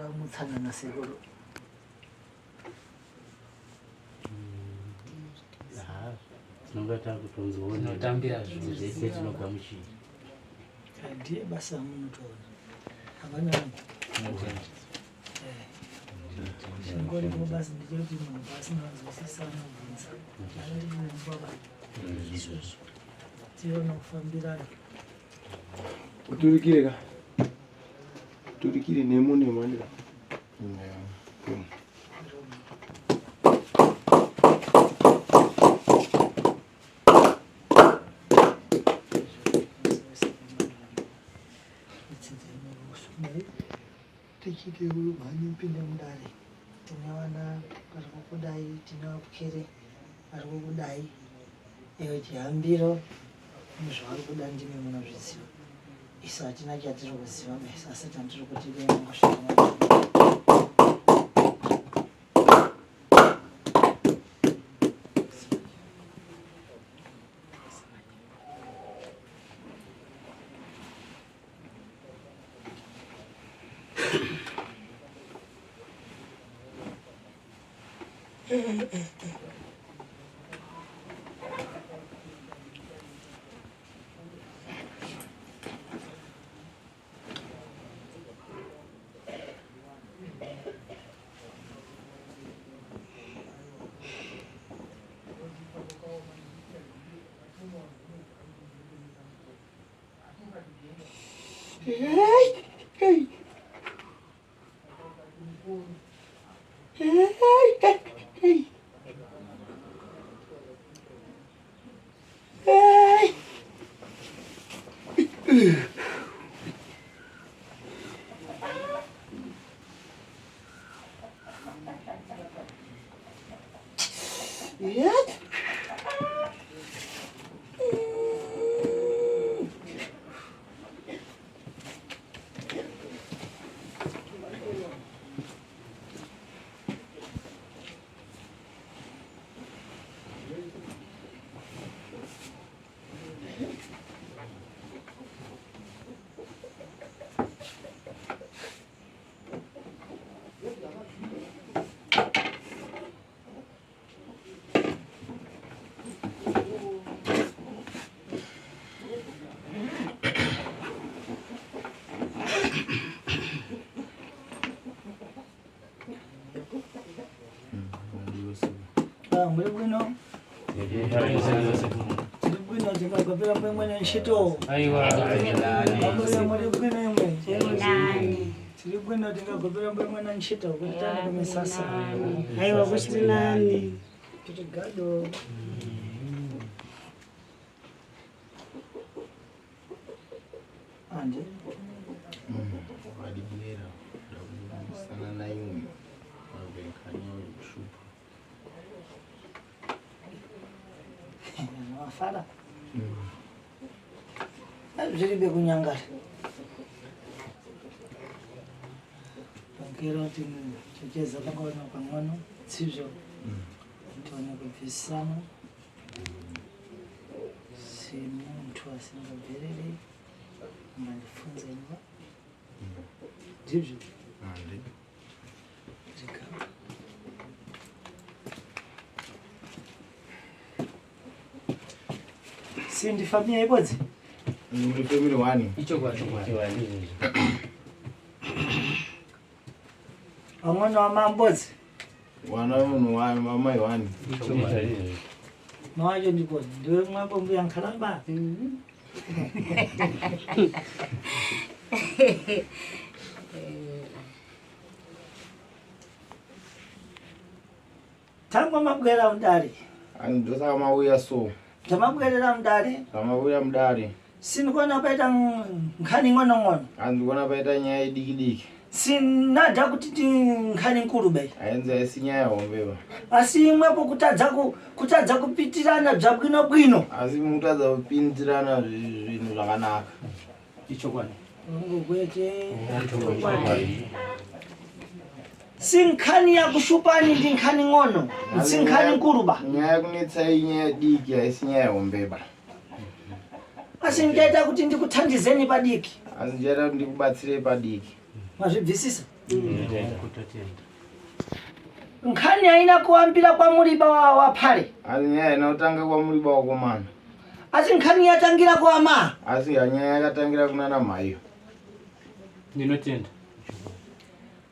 Munoda mutsanana sekuru. Tinonga takutonzwawo tinotambira zvinhu zvese tinogamuchira. Ndiye basa ramunotoona. Havana chingoripo basi ndechekuti munhu paasina kunzwisisa anobvunza. Anotibvunza Izvozvo. Tione kufambirana. Uturikire ka. Uturikire nemo nemo andika. Tichiti mhanye upinde mudare tine vana vari kukudai tine vapwere vari kukudai ewe chihambiro nezvavari kuda ndimi munozviziva isu hatina chatiri kuziva basi asi tandiri kuti dai mangosvika. Hey, hey. Hey, hey, hey. Hey. Yeah. Ah, muri bwino tiri bwino tingagopera mwemwe nenshito muri bwino imwe tiri bwino tingagopera mwemwe nenshito kuti tani kumisasa. Aiwa kuchiri nani. Tiri gado. Ande. Vadibwera ndakusana naimwe vavenkanya kushupa. Wafara. Zviri bekunyangara. Pankero ticheza pangano pangano tsizvo. Tione kubvisana semuntu asingabvereri mandifunza imba ndizvo si ndifamiya ibodzi muri family one Ichokwadi. vamwene wamambodzi wana wemunhu wamai one mawacho ndiko ndiwe mwambo mbuya nkhalamba. Tangwa mabwera mudare. Ndosaka mauya so. Tamabwerera mudare. Tamauya mudare. Sindikuona paita nkhani ng'ono ng'ono. Andikuona paita nyaya idiki diki. Sinada kuti ti nkhani nkulu bai. Ainzi haisi nyaya hombe ba. Asi imwepo kutadza ku kutadza kupitirana bya bwino bwino. Asi mutadza kupindirana zvinhu zvakanaka. Ichokwadi. Kwete. Si nkhani ya kushupani ndi nkhani ng'ono. Si nkhani nkulu ba. Nyaya kunetsa inyaya diki haisi nyaya hombe ba. Asi ndichaita kuti ndikuthandizeni padiki. Asi ndichaita kuti ndikubatsirei padiki. Mazvibvisisa? Kutotenda. Nkhani haina kuambira kwamuriba waPhale. Asi nyaya inotanga kwamuriba wakomana. Asi nkhani yatangira kuama. Asi nyaya yakatangira kunana mhaiyo. Ndinotenda.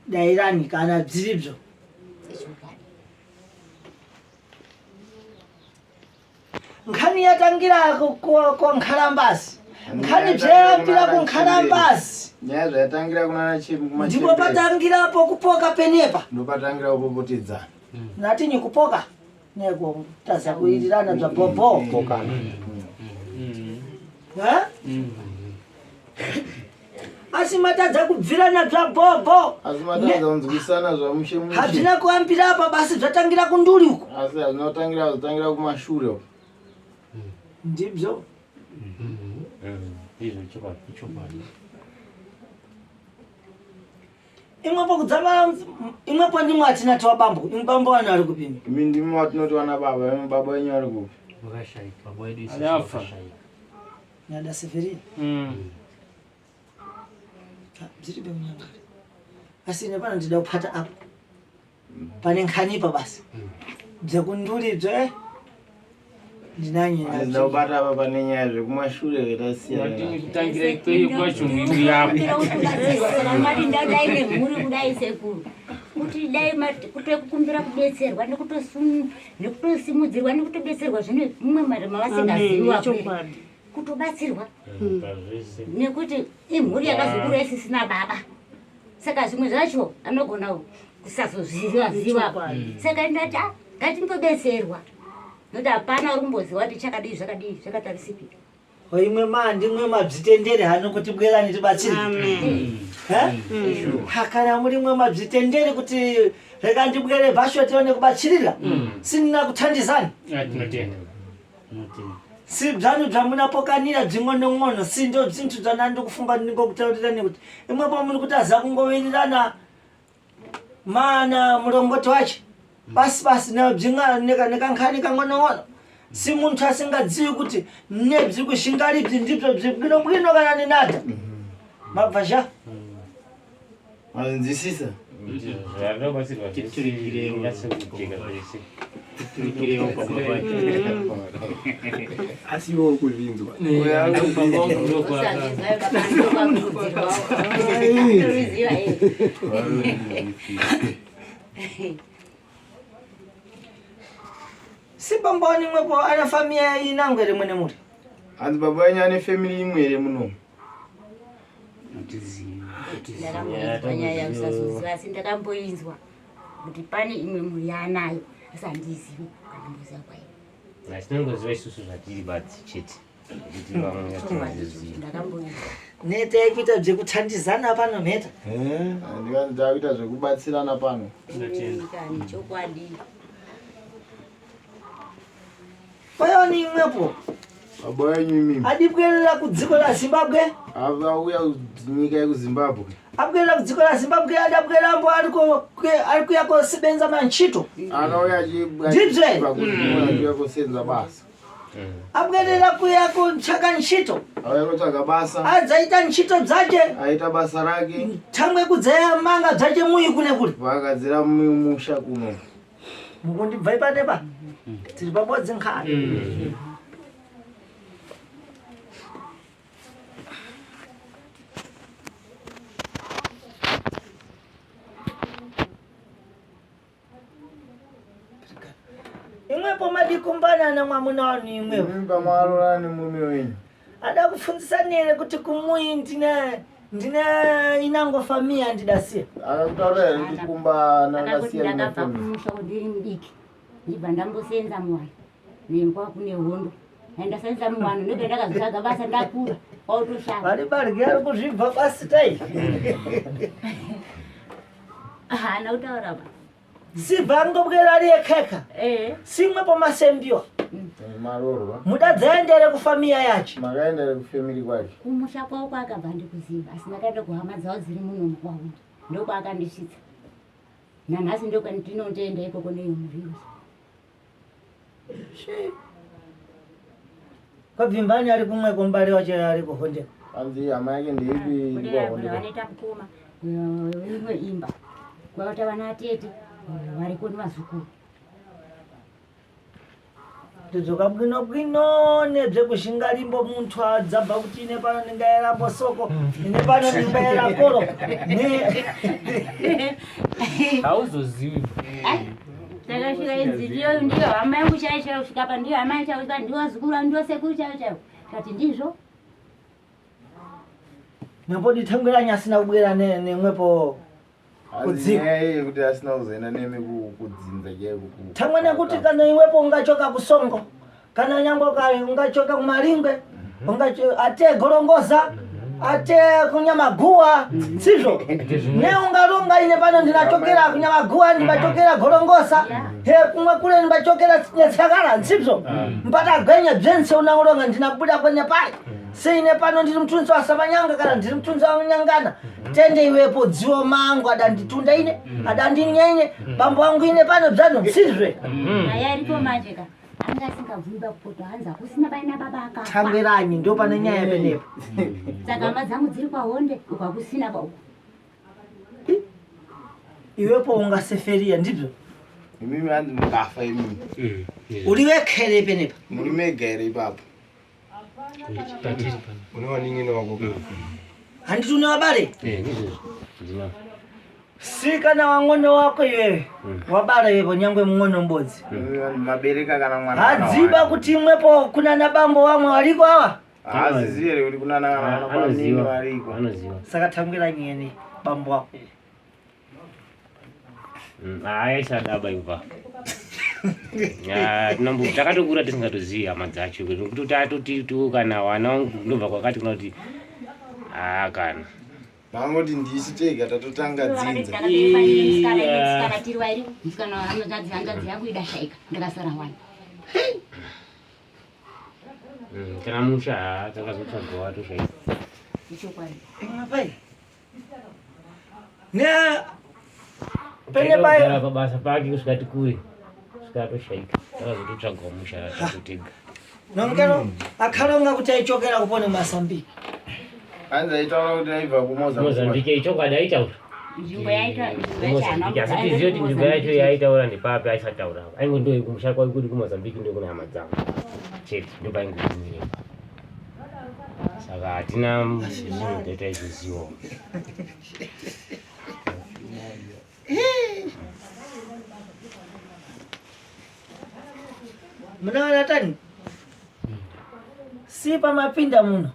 Dairani kana bziribzo. Nkhani yatangira ku nkhalambazi. Nkhani bzayambira ku nkhalambazi. Nyaya zvayatangira kunana chembe. Ndipo patangirapo kupoka penepa. Ndopatangira kupopotedzana. Natinyi kupoka neko taza kuitirana bza bobo. Pokana. Eh? Asi matadza kubvirana bza bobo. Asi matadza kunzwisana zvamushe mushe. Hazvina kuambira apa basi zvatangira kunduli uko. Asi hazvina kutangira zvatangira kumashure uko. Ndibzo. Izvo chokwadi. Chokwadi. Imwepo kudzama imwepo ndimwe atina tiwa bambo. Imwe bambo wanu ari kupima. Imi ndimi watinoti vana baba, imi baba wenyu ari kupi? Vakashaika. Baba wedu isusu Alafa. vakashaika. Nyada Severia. Bziri bemunyangari. Asi ine pano ndida kuphata apa. Pane nkhanipa basi. Bzekunduli bze ndinanye Asi ndida kubata apa pane nyaya zvekumashure tasiyana. Kutangira ikweyo kwacho mwiri yapo. Mari ndadai nemhuri kudai sekuru kuti dai kutokumbira kubetserwa nekutosimudzirwa nekutobetserwa zvine mumwe mavasingazivi Chokwadi. kutobatsirwa nekuti imhuri yakazokura isisina baba, saka zvimwe zvacho anogona kusazozviziva. Saka ndati "Ah, ngatimbobetserwa nokuti hapana uri kumboziva kuti chakadii zvakadii zvakatarisipi." Imwe ma ndimwe mabzitendere hano kuti bwerani tibatsirwe. Amen. Ha, kana murimwe mabzitendere kuti rega ndibwere bhasho tione kubatsirira. Sinina kuthandizani. Tinotenda. Tinotenda. Si bzanu bzamunapokanira bzing'onong'ono si ndo bzinthu bzanandikufunga ndingokutaurirani kuti imwepo muri kuti aza kungowirirana mana mulongoti wache basi basi nekankhani kang'onong'ono si munthu asingadziwi kuti ne bziri kushingalibzi ndibzo bzibwinobwino kana ninada mabva zha. Mazinzwisisa? Zvanobatsirwa Titurikirewo. nyatso-kujeka zvese. Titurikirewo pamwe pacho. Asi iwe uri kuzvinzwa. Usazviziva baba, ndokurudzirwawo. Toruziva, eh. Si bamboni imwepo ana familia inangwere mwene muri. Hanzi baba wenyu ane family imwe here muno? Hatizivi. Ndakamboinzwa nyaya yakusazoziva, asi ndakamboinzwa kuti pane imwe mhuri yaanayo, asi handizivi kandimboziva kwayo. Tinongoziva isusu zvatiri badzi chete, kuti vamwe hatingazivi. Ndakamboinzwa. Neta yekuita bzekuthandizana pano mheta. Ndikanzi takuita zvekubatsirana pano. Tinotenda. Kani chokwadi. Kwayoni imwepo Baba wenyu imimi. adibwerera kudziko la Zimbabwe. Avauya nyika yekuZimbabwe. Abwerera kudziko la Zimbabwe adabwerambo ari kuya kosebenza mantchito. Akauya Ndibzwe. achiuya kosenza basa. Abwerera kuya kutsvaka ntchito. Auya kotsvaga basa. Adzaita ntchito dzache. Aita basa rake. Thangwe kudzeya manga dzache muyi kune kuri. Vakagadzira musha kuno. Mukundibva ipanepa tiri pabodzi nkhani. Imwepo madikumbanana mwamuna wanu imwepo. Imi pamarorana nemurume wenyu. Ada kufunzisani here kuti kumuyi ndine inango familia ndidasiya? Akakutaurira here kuti kumba Akakuti nakasiya rimwe ndakabva family? kumusha ndiri mudiki, ndibva ndambosenza muwano nengwa kune hondo, ndasenza muwano ndobva ndakazotsvaga basa ndakura kwautoshanda. Vari barye ari kuzvibva basi tai. Haana kutaura ba. Sibva angobwera ari yekhekha. Eh. Simwepo masembiwa. Marorwa. Mudadzaendere kufamiya yacho. Makaenda here kufamily kwake? Kumusha kwavo kwaakabva ndikuziva, asi ndakaenda kuhama dzavo dziri muno mukwaundi, ndokwaakandisvitsa nanhasi, ndokandinotoenda ikoko neyo muriwo. Kwabvimbani ari kumweko mubari wacho ari kuhondeka. Hanzi hama yake ndeipi iri Kudera kwahondeka? vanoita mukoma. Imwe imba kwaita vana tete variko nevazukuru. Ndidzoka bwino bwino nezvekushingarimbo muntu adzabva kuti ine pano ndingaera bosoko ine pano ndingaera koro ne Hauzoziwi. Takasvika idzi ndiyo ndiyo hama yangu chaiyo chaiyo kusvika apa, ndiyo hama yangu chaiyo, ndiyo vazukuru vangu, ndiyo sekuru chaiyo chaiyo. Kati ndizvo. Nepo ditangwira asina kubwera nemwepo kudziko. Nyaya yekuti asina kuzoenda nemi kudzinza chaiko. Tangwe nekuti kana iwepo ungachoka kusongo, kana nyangwe ungachoka kumaringwe, ate gorongoza, ate kunyamaguwa, sizvo ne ungaronga ine pano ndinachokera kunyamaguwa, ndibachokera gorongosa, he kumwe kule ndibachokera netsakara, nsizvo mpata gwenya bzense unaulonga ndinabuda kwenye pale. Seine pano ndiri mutunzi waSamanyanga kana ndiri mutunzi waMunyangana, tende iwepo dziwo mangu adanditunda ine adandinyenye bambo wangu ine pano bzano sizve. Nyaya iripo manje ka, anga asingabvumi pakupota, hanzi hakusina baina baba akafa. Tangweranyi ndo pane nyaya penepo. Saka hama dzangu dziri kwahonde uko hakusina pauko. Iwepo ungaseferia ndizvo. Imimi hanzi mukafa imimi. Uri wekhere penepa. Muri mega here ipapo? Patiri pano. Une wanin'ina wako? Handiti une wabale? Eh, ndizvozvo ndinavo. Si kana wang'ono wako iwewe wabala iwepo nyangwe mung'ono mbodzi. Imimi hanzi mabereka kana mwana kana Hadziba wani. kuti imwepo kuna nabambo wamwe waliko awa. Haazizivi here kuti kuna vana bamnini Anoziva, variko? anoziva. Saka tangwira nyene bambo wako. Aisadaba imva. Takatokura tisingatozivi hama dzacho, nekuti tatoti kana wana wangu ndobva kwakati kuna kuti haa kana Vangoti ndisu tega tatotanga dzinza. Musikana tiri wairi, musikana hanzvadzi hanzvadzi yangu idashaika, ndakasara wani. Kana musha haa takazotsvagawo atoshaika. Ichokwadi. Imwe pai ne pene Taida pai kugara pabasa pake kusvika tikure, kusvika atoshaika, takazototsvagawo musha tatotega. Nongero akhalonga kuti aichokera kupone Masambiki. Hanzi aitaura kuti aibva kuMozambique. Mozambique ichokwadi aitaura. Nzvimbo yaita nzvimbo yacho haana Mozambique, asi tizive kuti nzvimbo yacho yaaitaura ndepapi. Aisataura aingo ndo kumusha kwake kuti kuMozambique ndo kuna hama dzangu chete, ndopaingogumireva, saka hatina zvinhu zvataizozivawo. Munaona tani si pamapinda muno.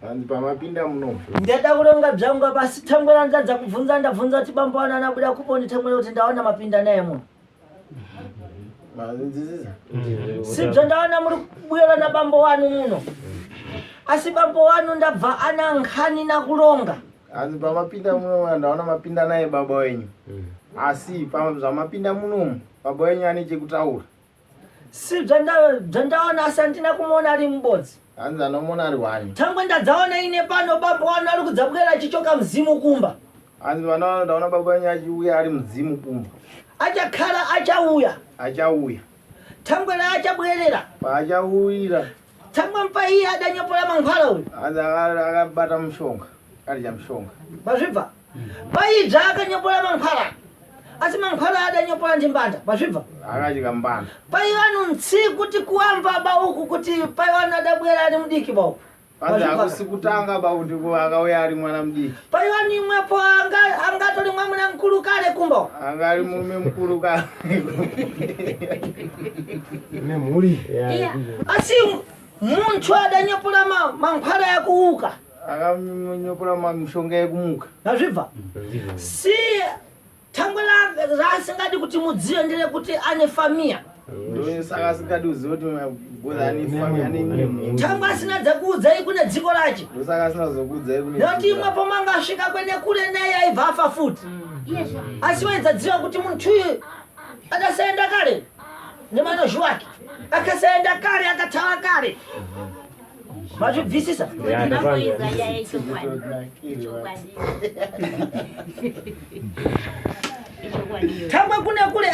Hanzi pamapinda muno. Ndada kuronga bzangu apa, asi tangwera ndadza kubvunza, ndabvunza kuti bambo wana anabuda kuponi tangwera kuti ndaona mapinda naye muno. Mazinzisiza. Sibzo ndaona muri kubuyera na bambo wanu muno, asi bambo wanu ndabva ana nkhani na kulonga. Hanzi pamapinda muno ndaona mapinda naye baba wenyu. Asi zvamapinda munomu baba wenyu ane chekutaura. Si bzandaona, asi handina kumuona ari mubodzi. Hanzi anomuona ari wani. Tangwe ndadzaona ine pano bambo wanu ari kudzabwera achichoka mzimu kumba. Hanzi vana ndaona baba wenyu achiuya ari mudzimu kumba. Achakhala achauya. Achauya. Tangwe raachabwerera. Paachauyira. Tangwe mpa iye adanyopola mankhwala uyu. Hanzi akabata mushonga. Akarya mushonga. Mazvibva paibva akanyopola mankhwala, asi mankhwala adanyopola ndi mbanda, mazvibva? Akadya mbanda. Pai vanhu ntsi kuti kuwamva bauku kuti pai vanhu adabwera ari mudiki bauku. Hanzi hakusi kutanga ba kuti akauya ari mwana mudiki. Pai vanhu imwepo angatori mwamuna mukuru kale kumba uku. Anga ari murume mukuru ka. Nemhuri. Asi munthu adanyopola mankhwala yakuuka. Akanyopora mishonga yekumuka. Mazvibva si thangwe raasingadi kuti mudziyo nderekuti ane famiya. Ndosaka asingadi kuziva kuti goza ane fami ane imwe. Thangwe asina dzakuudzai kune dziko rache. Ndosaka asina zokuudzai kune. Nekuti imwepo mangasvika kwene kule naye aibva afa futi, asi waidzadziwa kuti munthu uyu akasaenda kale nemanozhi wake, akasaenda kale akathawa kale, mazvibvisisa. Ndinamboiza nyaya ichokwadi. Ichokwadi. Ichokwadi iyoyo. Thangwe kune kule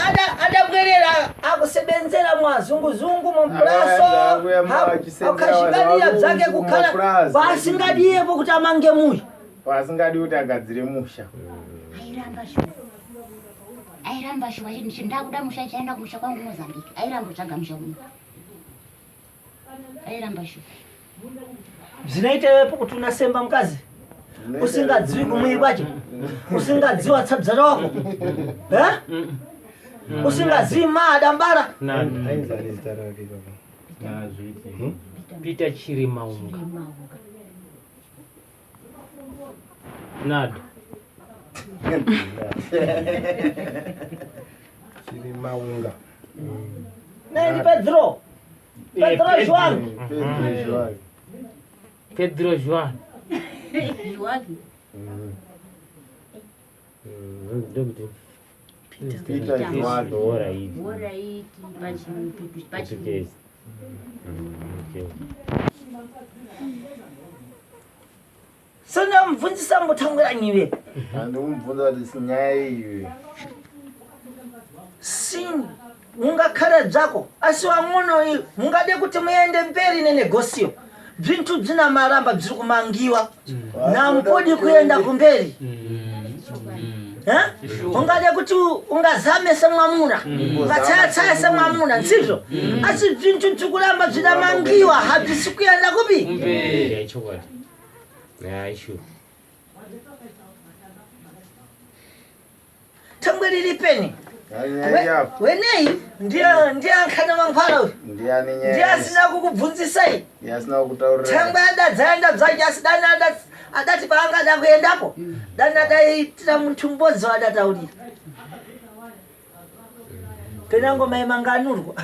adabwerera akusebenzera mwazunguzungu mumplaso. Akuya akashingalia akashingaliya bzake kukhala mumapurazi. pasingadiyepo kuti amange muyi. Asingadi kuti agadzire musha. Airamba shuwa, airamba shuwa, achiti ndakuda musha, chaenda kumusha kwangu Mozambique. Airamba kutsvaga musha uno, airamba shuwa. Zvinoitewepo kuti unasemba mukazi usingadziwi kumwiri kwacho, usingadziwi atsabzara wako, Eh? Usingazivi maadambara. Nani? Ainzi ane zita rake baba? Azviiti. Peter Chirimaunga. Chirimaunga. Nado. Chiri maunga. Naye ndi Pedro, Pedro Joan. Pedro Joan. Pedro Joan. Wake. Ndokuti Peter Joan. Alright. Woraiti pachi pachi. Portuguese. Okay. Sindamubvunzisa mbotangura nyiwe. Andikumubvunza kuti nyaya iyi. Si mungakhala dzako, asi wang'ono iyi mungade kuti muyende mberi nenegosio, bzinthu bzina maramba bziri kumangiwa nampodi kuyenda kumberi. Eh? Ungade kuti ungazame semwamuna, ungatsayatsaya semwamuna, nsizvo? Asi bzinthu bzikulamba bzidamangiwa, habzisi kuyenda kupi. Kumberi chokwadi. Yeah, sure. Thangwe lili peni. Nyaya yapo. Weneyi ndiye ndiye ankhana mankhwala uyu. Ndiani Ndiye nyaya? asina kukubvunzisai. Ndiye asina kutaurira. Thangwe adadzaenda bzake, asi dani adati paangada kuendapo dani adaitira munthu m'bodzi wadataurira penango mai manganurwa.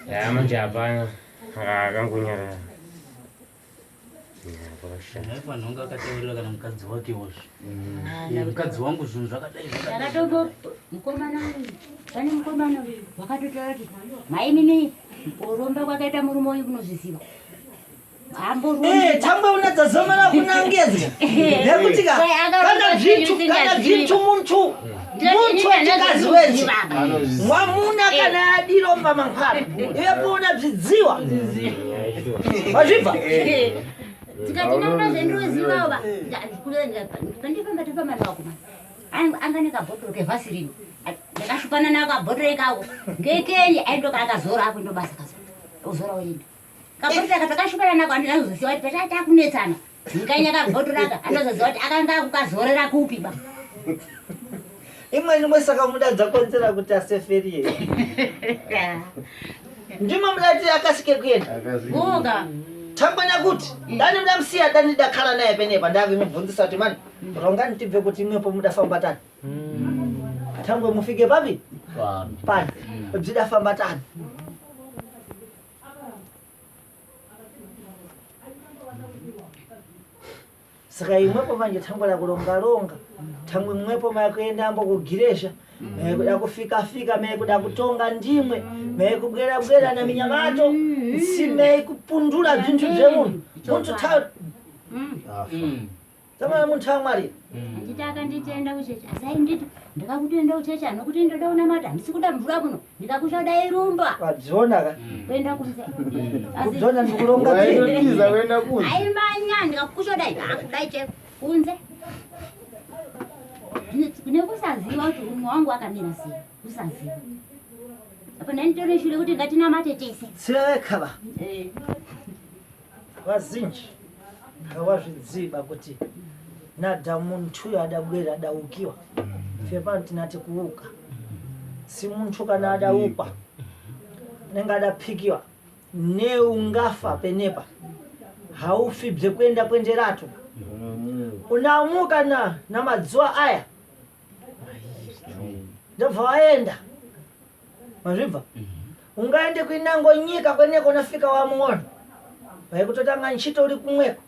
Yeah, manje hapana. Akangonyarara. Yeah, pakashata. Aifanira akataurira kana mukadzi wake wozvo. Mukadzi wangu, zvinhu zvakadai zvakadai. Ndakatombo mukomana uyu, pane mukomana uyu wakatotaura kuti mainini, kuromba kwakaita murume uyu kunozviziva. Eh, thangwe unadzazomana kunangedzwa nekuti ka kana zvintu, kana zvintu munthu wachikazi wenzi mwamuna kana adiromba mankhwala, iwepo unabzidziwa. Yeah, sure. Wazvibva? Tikati nauna zvendinozivawo, pandifamba tofamba nawakomana anga nekabhotoro keVaseline, ndakashupana nako kabhotoro ikako ngekeni, aindoka akazora ako, ndobasa kazora ozora oenda. Kabhotoro aka takashupana nako, andinazoziva kuti patata kunetsana ndikanya kabhotoro aka, andozoziva kuti akanga akukazorera kupi ba. Imweni mwesaka mudadzakonzera kuti aseferiye, ndimo mudati akasike kuenda. Goga. Thangwe nakuti dani mudamusiya, dani dakhala naye penepa, ndakimubvunzisa kuti mani rongani tibve kuti imwepo mudafamba tani, thangwe mufike papi pani bzidafamba tani. Saka imwepo manje thangwe lakulongalonga, thangwe mwepo makuendambo kugiresha, mekuda kufikafika, mekuda kutonga ndimwe mekubwerabwera na minyamato, si meikupundula bzinthu bzemunthu munthu tamana munthu amwalira. Anditi akanditenda kuchechi, asi ainditi ndikakutenda kuchechi anokuti ndoda kunamata, handisi kuda mvura kuno, ndikakushoda irumba. Wabziona ka? Kuenda kunze. Asi Kubzona ndikulonga bzinthu. Waitotiza kuenda kunze. Aimanya, ndikakushoda akudai che kunze, nekusaziva kuti umwe wangu akamira sei, kusaziva apo ndanditori shure kuti ngatinamate tese. Tsevekava vazinji ngawazvidziva kuti nadha munthuyo adabwera adaukiwa, fepano tinati kuuka si munthu kana adaukwa nenge adaphikiwa ne ungafa penepa, haufi bzekuenda kwenderatu, unamuka na madzuwa aya ndobva waenda. Mazvibva? Ungaende kuinango nyika kweneko, unafika wamuona vaikutotanga ntchito uri kumweko,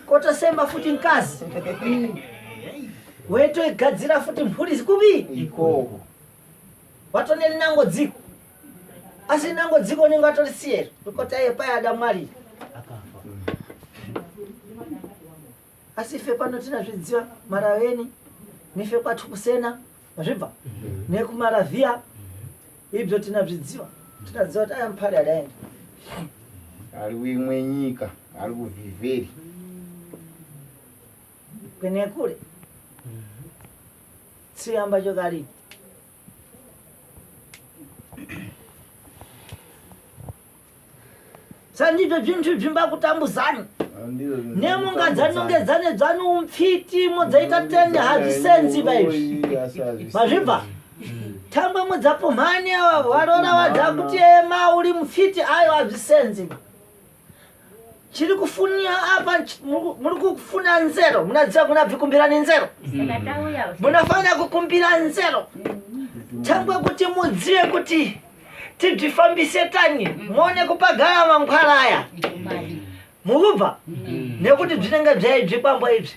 kotosemba futi mkazi, weitoigadzira futi mphuri kupi. Ikoko. Watone linango dziko, asi linango dziko unenge watorisiyero rikoti aiye paya adamwalira. Akafa. Asi ife pano tinazvidziva maraveni nife kwathu kusena, mazvibva, nekumaravhiya ibzo tinazvidziva, tinadziva kuti aya mphale adaenda. Ari kuimwe nyika, ari kuvhivheri. Kwenekule tsiyamba chokalipo. Sandizvo zvinhu zvimbakutambuzani nemungadzanongedzane dzanu umfiti modzaita tende hazvisenzi baizvi mazvibva tangwe mudzapumhani ava varora vadza kuti ema uri mufiti ayo hazvisenzi chiri kufunia apa muri kufuna nzero munadziva kuna bvikumbirani nzero munofanira kukumbira nzero tangwe kuti mudzive kuti tibzifambise tani muone kupagara mangwara aya mukubva nekuti bzinenge bzvaibzikwambo ibzi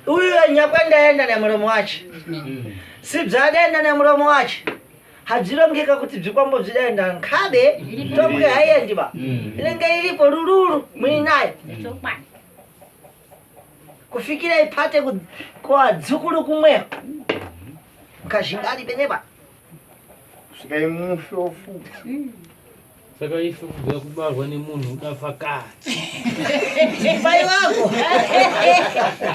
uyu nyakwandaenda nemuromo wache si bzadaenda nemuromo wache hadzirongeka kuti bzikwambo bzidaenda nkabe tombwe haiendi ba inenge iripo rururu muinayo kufikira ipate kuadzukuru kumweyo mukazhingali penepa kusvika imufe ofuka Saka ife kubva kubarwa nemunhu udafa kare. Mai vako.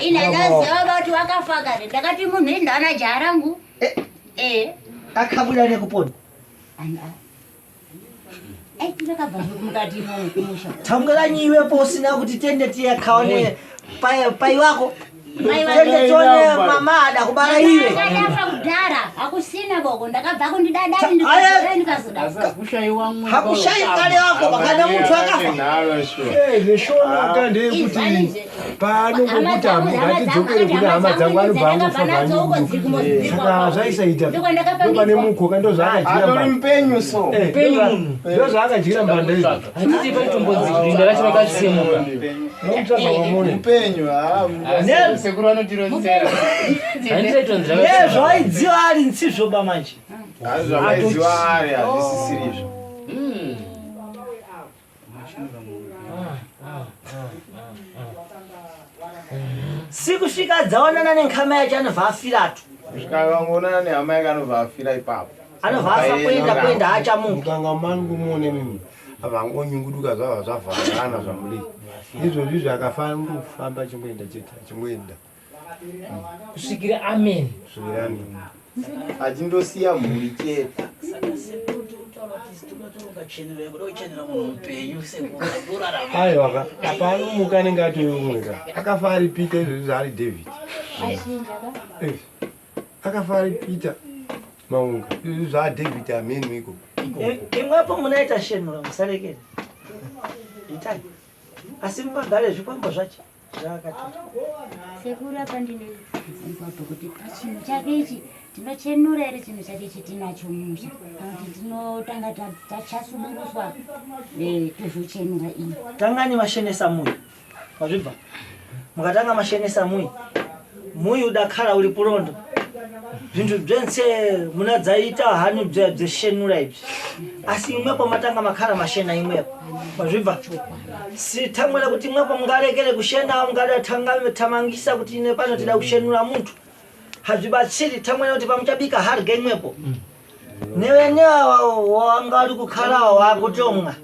Ine ndaziva kuti wakafa kare. Ndakati munhu indana jaha rangu. Eh. Eh. Akabuda nekupona. Eh, ndakabva mukati kumusha. Tanguranyi iwepo usina kuti tende tiyakaone pai pai wako. Mai wako. Tende tione mama ada kubara iwe. Ndakafa kudhara, hakusina boko, ndakabva kundidadani Aya. ndikazoda ndikazoda. Hakushayi kale wako bakana muthu akafa. Zveshonaka ndeyekuti paanongokuti ngatidzokere kune hama dzangu anobva angofa bvanyudu saka zvaisaita ndopane mukoka ndozvaakadyira atori mbanda mupenyu so ndozvaakadyira mbanda izvo Handiti paitombonzi rinda racho rakasimuka. nomutsvaga wamune mupenyu Sekuru vanotironzera. Handiti aitonzi rakasimuka. Nezvaidziwa ari ntsizvoba manje. zvamaiziva ari hazvisisirizvo Sikusvika dzaonana nenkhama yacho anobva afiratu. kusvika vangoonana nehama yake anobva afira ipapo Anobva afa kuenda kuenda achamuka. mukanga mangu muone mimi avangonyunguduka zvava zvavharana zvamuri izvozvi zvakafanira kufamba achingoenda chete achingoenda Kusvikira amen. svikirani achindosiya mhuri chete aiwa apa anomuka anenge atoumweka akafa ari peter izvozvi zvaari david Eh, akafa ari peter maunga izvozvi zvaadavid amenu iko Imwepo munaita shenura musarekere. Itai. Asi mupagare zvikwambo zvacho zvaakatora. Sekuru apa ndine mubvunzo kuti pachinhu chake ichi tinochenura here chinhu chake ichi tinacho mumusha kana kuti tinotanga tachasuburuswa tozochenura iyi. Tangani mashenesa muyi. Mazvibva. Mukatanga mashenesa muyi. Muyi udakhala uri pulondo. Zvinhu bzense munadzaita hani bzeshenura ibzi. Asi imwepo matanga makhala mashena imwepo. Mazvibva. Si tangwela kuti imwepo mungarekere kushena mungada tanga tamangisa kuti ine pano tida kushenura muntu. Hazvibatsiri tangwela kuti pamuchabika harge imwepo. Newe newa wanga uri kukhalawo wakutomwa.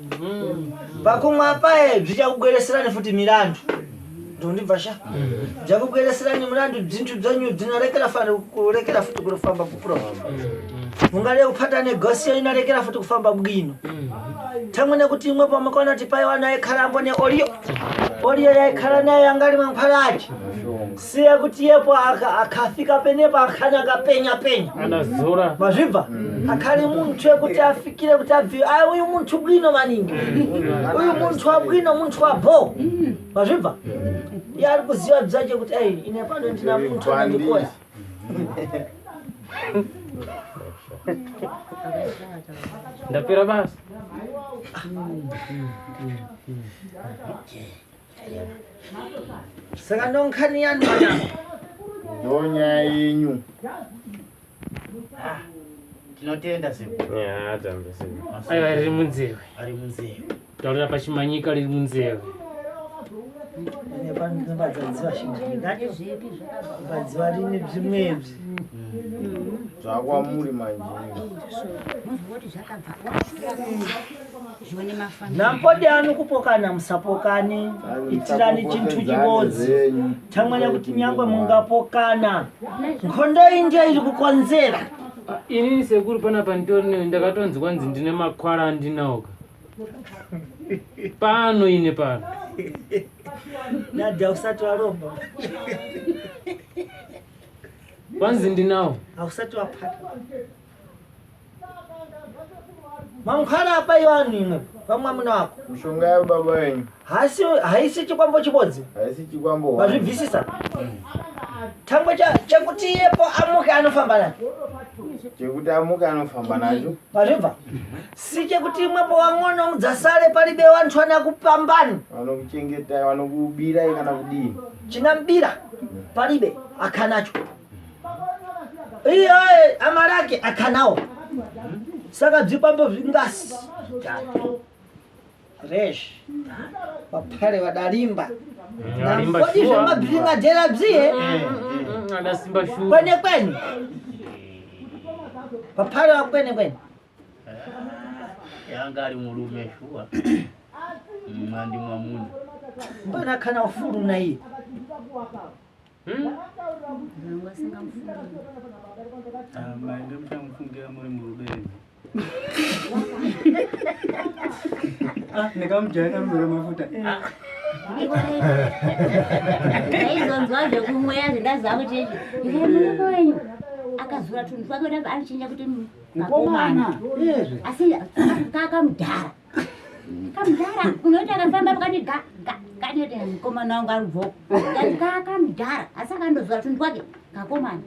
Pakumwa paye zvichakugwereserani futi milandu. Ndondibva sha. Zvichakugwereserani milandu zvintu zvenyu zvinorekera fana kurekera futi kufamba kupuro. Mungade kupata negosiyo inorekera futi kufamba bwino. Tamwe nekuti imwe pamakaona kuti paiwa naye khalambo ne oliyo. Oliyo yaikhala naye yangali mankhwala ache. Siya kuti yepo akafika penepo akhana akapenya penya. Anazora. Mazvibva akhali munthu ekuti afikire kuti abvi ayi uyu munthu bwino maningi uyu munthu wabwino munthu wabho mazvibva iye ari kuziva bzache kuti ayi ine pano ndina munthu anandikoya Ndapera basa. Saka ndonkhani yanu manama ndo nyaya yenyu Tinotenda sekuru. Ya, tambe sekuru. Aiwa riri munzeve. Ari munzeve. Taurira pachimanyika riri munzeve. Nepanobadzadziva shingati badziva rini bzimwebzi zvakwamuri manje. Nampodi anu kupokana musapokani itirani chinthu chimodzi thamwanya kuti nyangwe mungapokana nkhondo iyi ndiyo iri kukonzera. Inini sekuru panapa nditori ndakatonzi kwanzi ndine makwara andinawo ka. Pano ine pano. Nadia usati waromba. Kwanzi ndinawo. Hausati wapata. Mankhwala apa iwo anu imwe pamwamuna wako. Mishonga yababa wenyu. Hasi haisi chikwambo chibodzi. Haisi chikwambo. Vazvibvisisa. Thangwe chekuti iyepo amuke anofamba nacho. Chekuti amuke anofamba nacho. Vazvibva. Si chekuti imwepo wang'ono mudzasale palibe wanthu anakupambani. Vanokuchengetai, vanokubirai kana kudini. Chinambira palibe akhanacho. Iye amalake akhanawo. Saka bzikwambo zvingasi. Resh. Vaphale vadalimba. Alimba Kodi shuwa. zvemabhiringadhera bziye. Adasimba shuwa. Kwene kwene. Vaphale vakwene kwene. Yanga ari murume shuwa. Mwandi mwamuna. Mbana kana ufulu na iye. Mainge muchamufungira muri murudo imi. Ndikamujaira muzore mafuta. Ndaizonzwa zvekumweya zvendaziva kuti ndikati murume wenyu akazura tunhu twake kuti anochinja kuti mukomana asi kakamudhara kamudhara unoti akafamba pakati ga ga kanoti mukomana wangu ari bvoko kati kakamudhara asi akandozura tunhu twake kakomana.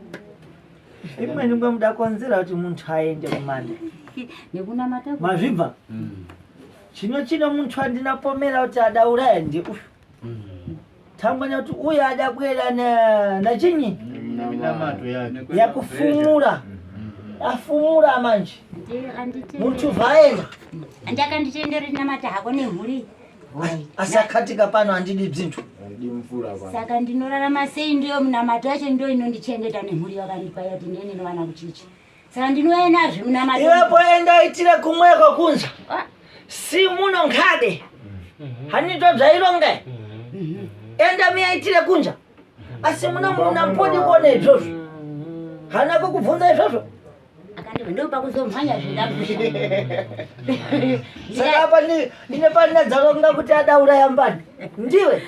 Imweni ngomuda konzera kuti muntu aende kumanda. Nekunamata. Mazvibva. Chino chino muntu andinapomera kuti adauraya ndi uyu. Tangwanya kuti uyu adabwera na chinyi Minamato yake. Yakufumura. Afumura manje. Muntu vaenda. Andakanditendera tinamata hako nemhuri. Asakatika pano handidi bzinthu. Handidi mvura pano. Saka ndinorarama sei ndiyo munamato yacho ndiyo inondichengeta nemhuri yakandipa yati ndini novana kuchichi. Saka ndinouya nazvo munamato. Iwepo enda itire kumweko kunza. Si muno nkhade. Hanito bzaironga. Enda miyaitire kunja. Asi muno muna mpodi kuona izvozvo. Hana kukubvunza izvozvo. Akandibva ndopakuzomhanya zvendakusha. Saka apa ine panina dzaronga kuti adauraya mbani. Ndiwe.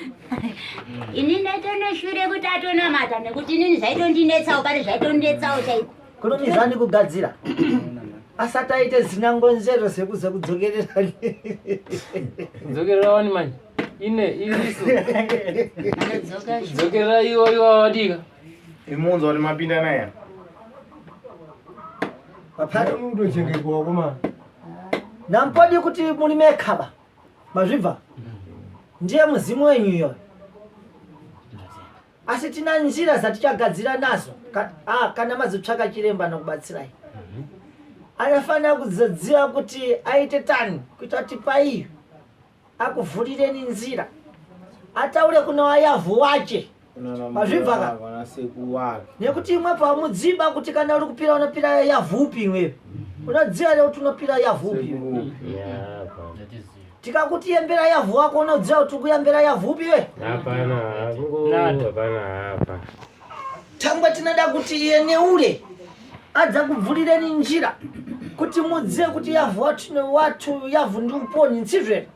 Ini ndaitoneshure kuti atonamata nekuti inini zvaitondinetsawo pane zvaitondinetsawo chaiko. Kurumizani kugadzira. Asati aite zina ngonzero sekuza kudzokerera. Kudzokerera wani manje. Ine irisu. Kudzokerera iwo iwo wadika. Imunzo kuti mapinda naye. Vapari. Unotochengetwa wakomana. Nampodi kuti mulime khaba. Mazvibva. Ndiye muzimu wenyu iyoyo. Asi tina nzira dzatichagadzira nazo kana mazotsvaka chiremba anokubatsirai. Anofanira kuzodziva kuti aite tani kuita kuti paiyo akuvhurireni nzira ataure kuna wayavhu wache. Mazvibva ka? Vana sekuru wake. Nekuti imwe pamudziba kuti kana uri kupira unopira yavhupi imweyo. Unodziva here kuti unopira yavhupi? Tikakuti yembera yavhu wako unodziva kuti uri kuyembera yavhupi iwe? Hapana, hapana hapa. Tangwa tinoda kuti iye neure adza kubvurireni njira kuti mudzive kuti yavhu watu watu yavhu ndi uponi nsizvere.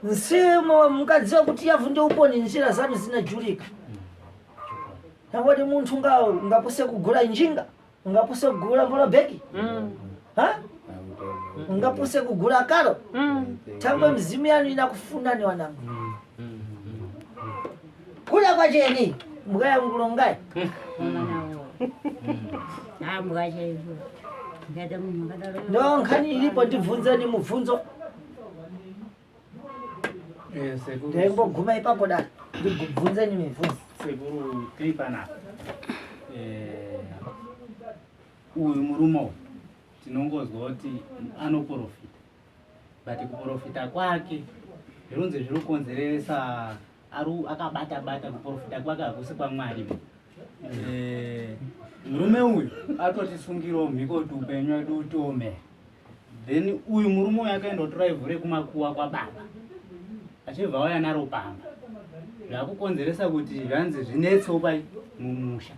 Nsimo mukadziva kuti yavhu ndi uponi njira zanu zinajulika. Nangoti munthu ungapuse kugula njinga, ungapuse kugula mbolobheki. Ha? Ungapuse kugula karo. Tangwe mzimu yanu inakufunani wanangu. Kula kwacheni mbwa yangu longai. Mbwa chaizvo. Ndada munhu akadaro. Ndo nkhani ilipo ndibvunzeni mubvunzo. Ndaimboguma ipapo da. Ndibvunzeni mibvunzo. Sekuru tiri panapa. Uyu murume uyu tinongozwa kuti anoprofita. But kuprofita kwake Zvinonzi zviri kukonzeresa ari akabata bata kuprofita kwake hakusi kwaMwari. Eh, murume uyu atotisungirawo mhiko kuti upenyu wedu utome. Then uyu murume uyu akaenda kutora ivhu rekumakuwa kwababa achibva auya naro pamba zvakukonzeresa kuti zvanzi zvinetsewo pa mumusha.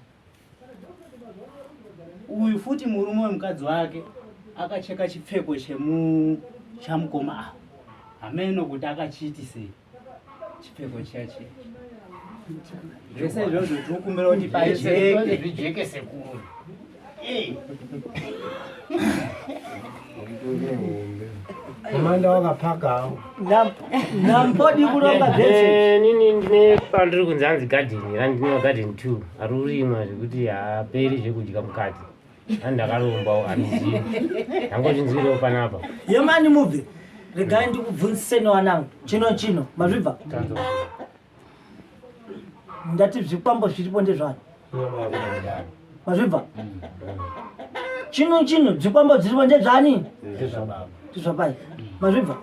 Uyu futi murume wemukadzi wake akacheka chipfeko chemu chamukoma ava hameno kuti akachiitisei chipfeko chiya chiya zvese izvozvo tinokumbira kuti pajeke zvijeke sekuru Komanda wakapakawo. Nampodi kuronga zvese. Eh, nini ndine pandiri kunzi hanzi garden randine garden 2 ari kurimwa zvekuti haaperi zvekudya mukati Ani ndakarombawo handizivi ndangozvinzwirawo panapa Yemani mubve. Regai ndikubvunziseni wanangu. Chino chino mazvibva. Ndati zvikwambo zviripo ndezvani. Mazvibva. Chino chino zvikwambo zviripo ndezvani? Ndezvabai. Mazvibva.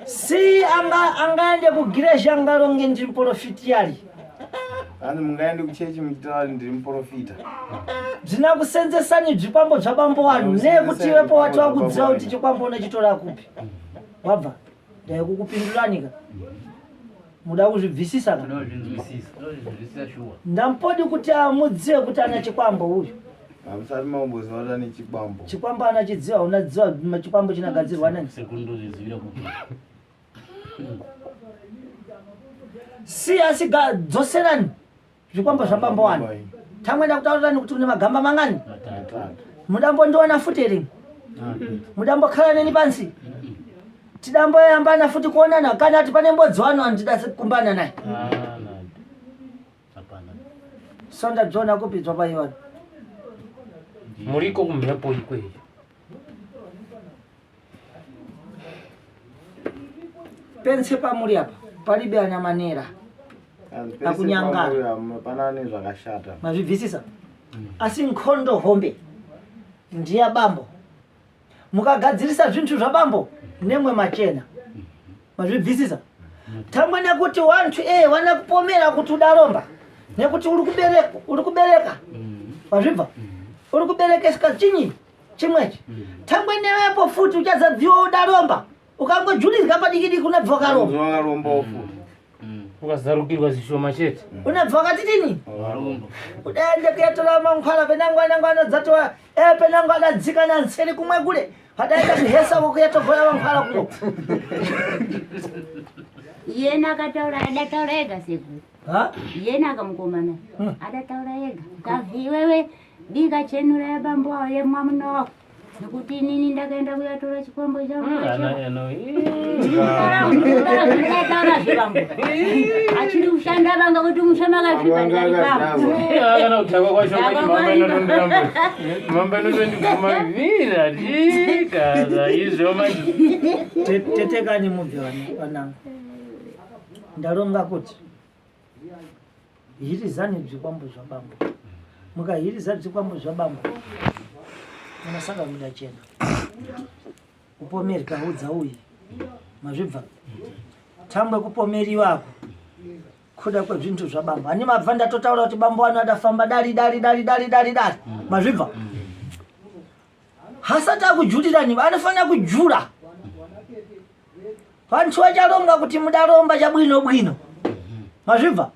Si anga angaende kugireshi angaronge ndiri muprofitiari. Hanzi mungaende kuchechi muchitaura kuti ndiri muprofita. Zvina kusenzesani zvikwambo zvabambo wanu nekuti iwepo wati wakudziva kuti chikwambo unochitora kupi. Wabva ndaikukupindurani ka. Muda kuzvibvisisa ka? Tinozvinzwisisa, tinozvinzwisisa shuwa. Ndampodi kuti amudzive kuti ana chikwambo uyu. Hamusati mamboziva kuti ane chikwambo. Chikwambo ana chidziva unadziva chikwambo chinagadzirwa nani? Sekuru ndozvizivira kupi? Si asi dzoserani zvikwambo zvabambo wani. Tamwenda kutaurirani kuti une magamba mangani? Mudambondiona futi here? Mudambokhala neni pansi? Tidamboyambana futi kuonana kana ati pane mbodzi wanu andida kukumbana naye. So ndadziona kupi dzwapaiwana? Muriko kumhepo ikweyo. Pense pamuri apa palibe ana manera akunyangara pana ane zvakashata mazvibvisisa asi nkhondo hombe ndiya bambo mukagadzirisa zvinhu zvabambo nemwe machena mazvibvisisa tangwe nekuti wantu e wanakupomera kuti udaromba nekuti uri kubereka uri kubereka wazvibva uri kuberekeswa chinyi chimwechi tangwe newepo futi uchazadziwa udaromba ukangojurizwa padikidiki unabva wakaromba wakarombawo futi ukazarukirwa zvishoma chete unabva wakatitini udaende kuyatora mankhwala penango anango anadzatowa e penango adadzika nanseri kumwe kule adaenda kuhesa ko kuyatogola mankhwala kuno Yena akataura adataura ega sekuru. Yena akamukomana adataura ega. Kavi iwewe bika chenura yabambo awo yemwamuna wako. Nekuti inini ndakaenda kuyatora chikwambo changu. Ndakataura zvibambo. Achiri kushanda vanga kuti musha makasviba ndikati bambo. Kana kudhakwa kwacho kwati mama inotondira mama inotondibvuma vira tika izvo manje. Tetekani mubve vanangu. Ndaronga kuti hirizani bzikwambo zvabambo mukahiriza bzikwambo zvabambo munasaka mudachena kupomerwa udza uyi mazvibva tangwe kupomeriwako kuda kwezvintu zvabambo ani mabva ndatotaura kuti bambo wanu adafamba dali dali dali dali dali dali mazvibva hasati akujurirani vanofanira kujura Vantu vacharonga kuti mudaromba chabwino bwino. Mazvibva?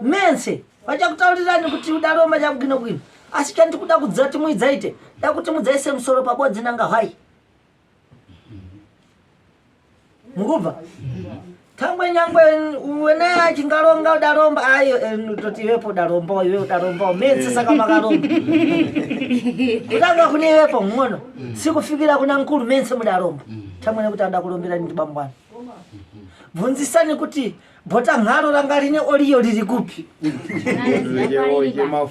Mense vachakutaurirani kuti udaromba chabwino bwino. Asi chandikuda kudzira kuti muidzaite, da kuti mudzaise musoro pabodzi nanga hwai. Mukubva? Tangwe nyangwe wene achingaronga udaromba ayo eh, toti iwepo udaromba iwe udaromba mense saka makaromba. Kutanga kune iwepo ng'ono. Sikufikira kuna nkulu mense mudaromba. Tamwene kuti ada kurombera ndi bambwana. Bvunzisani kuti bota nharo ranga rine oriyo riri kupi?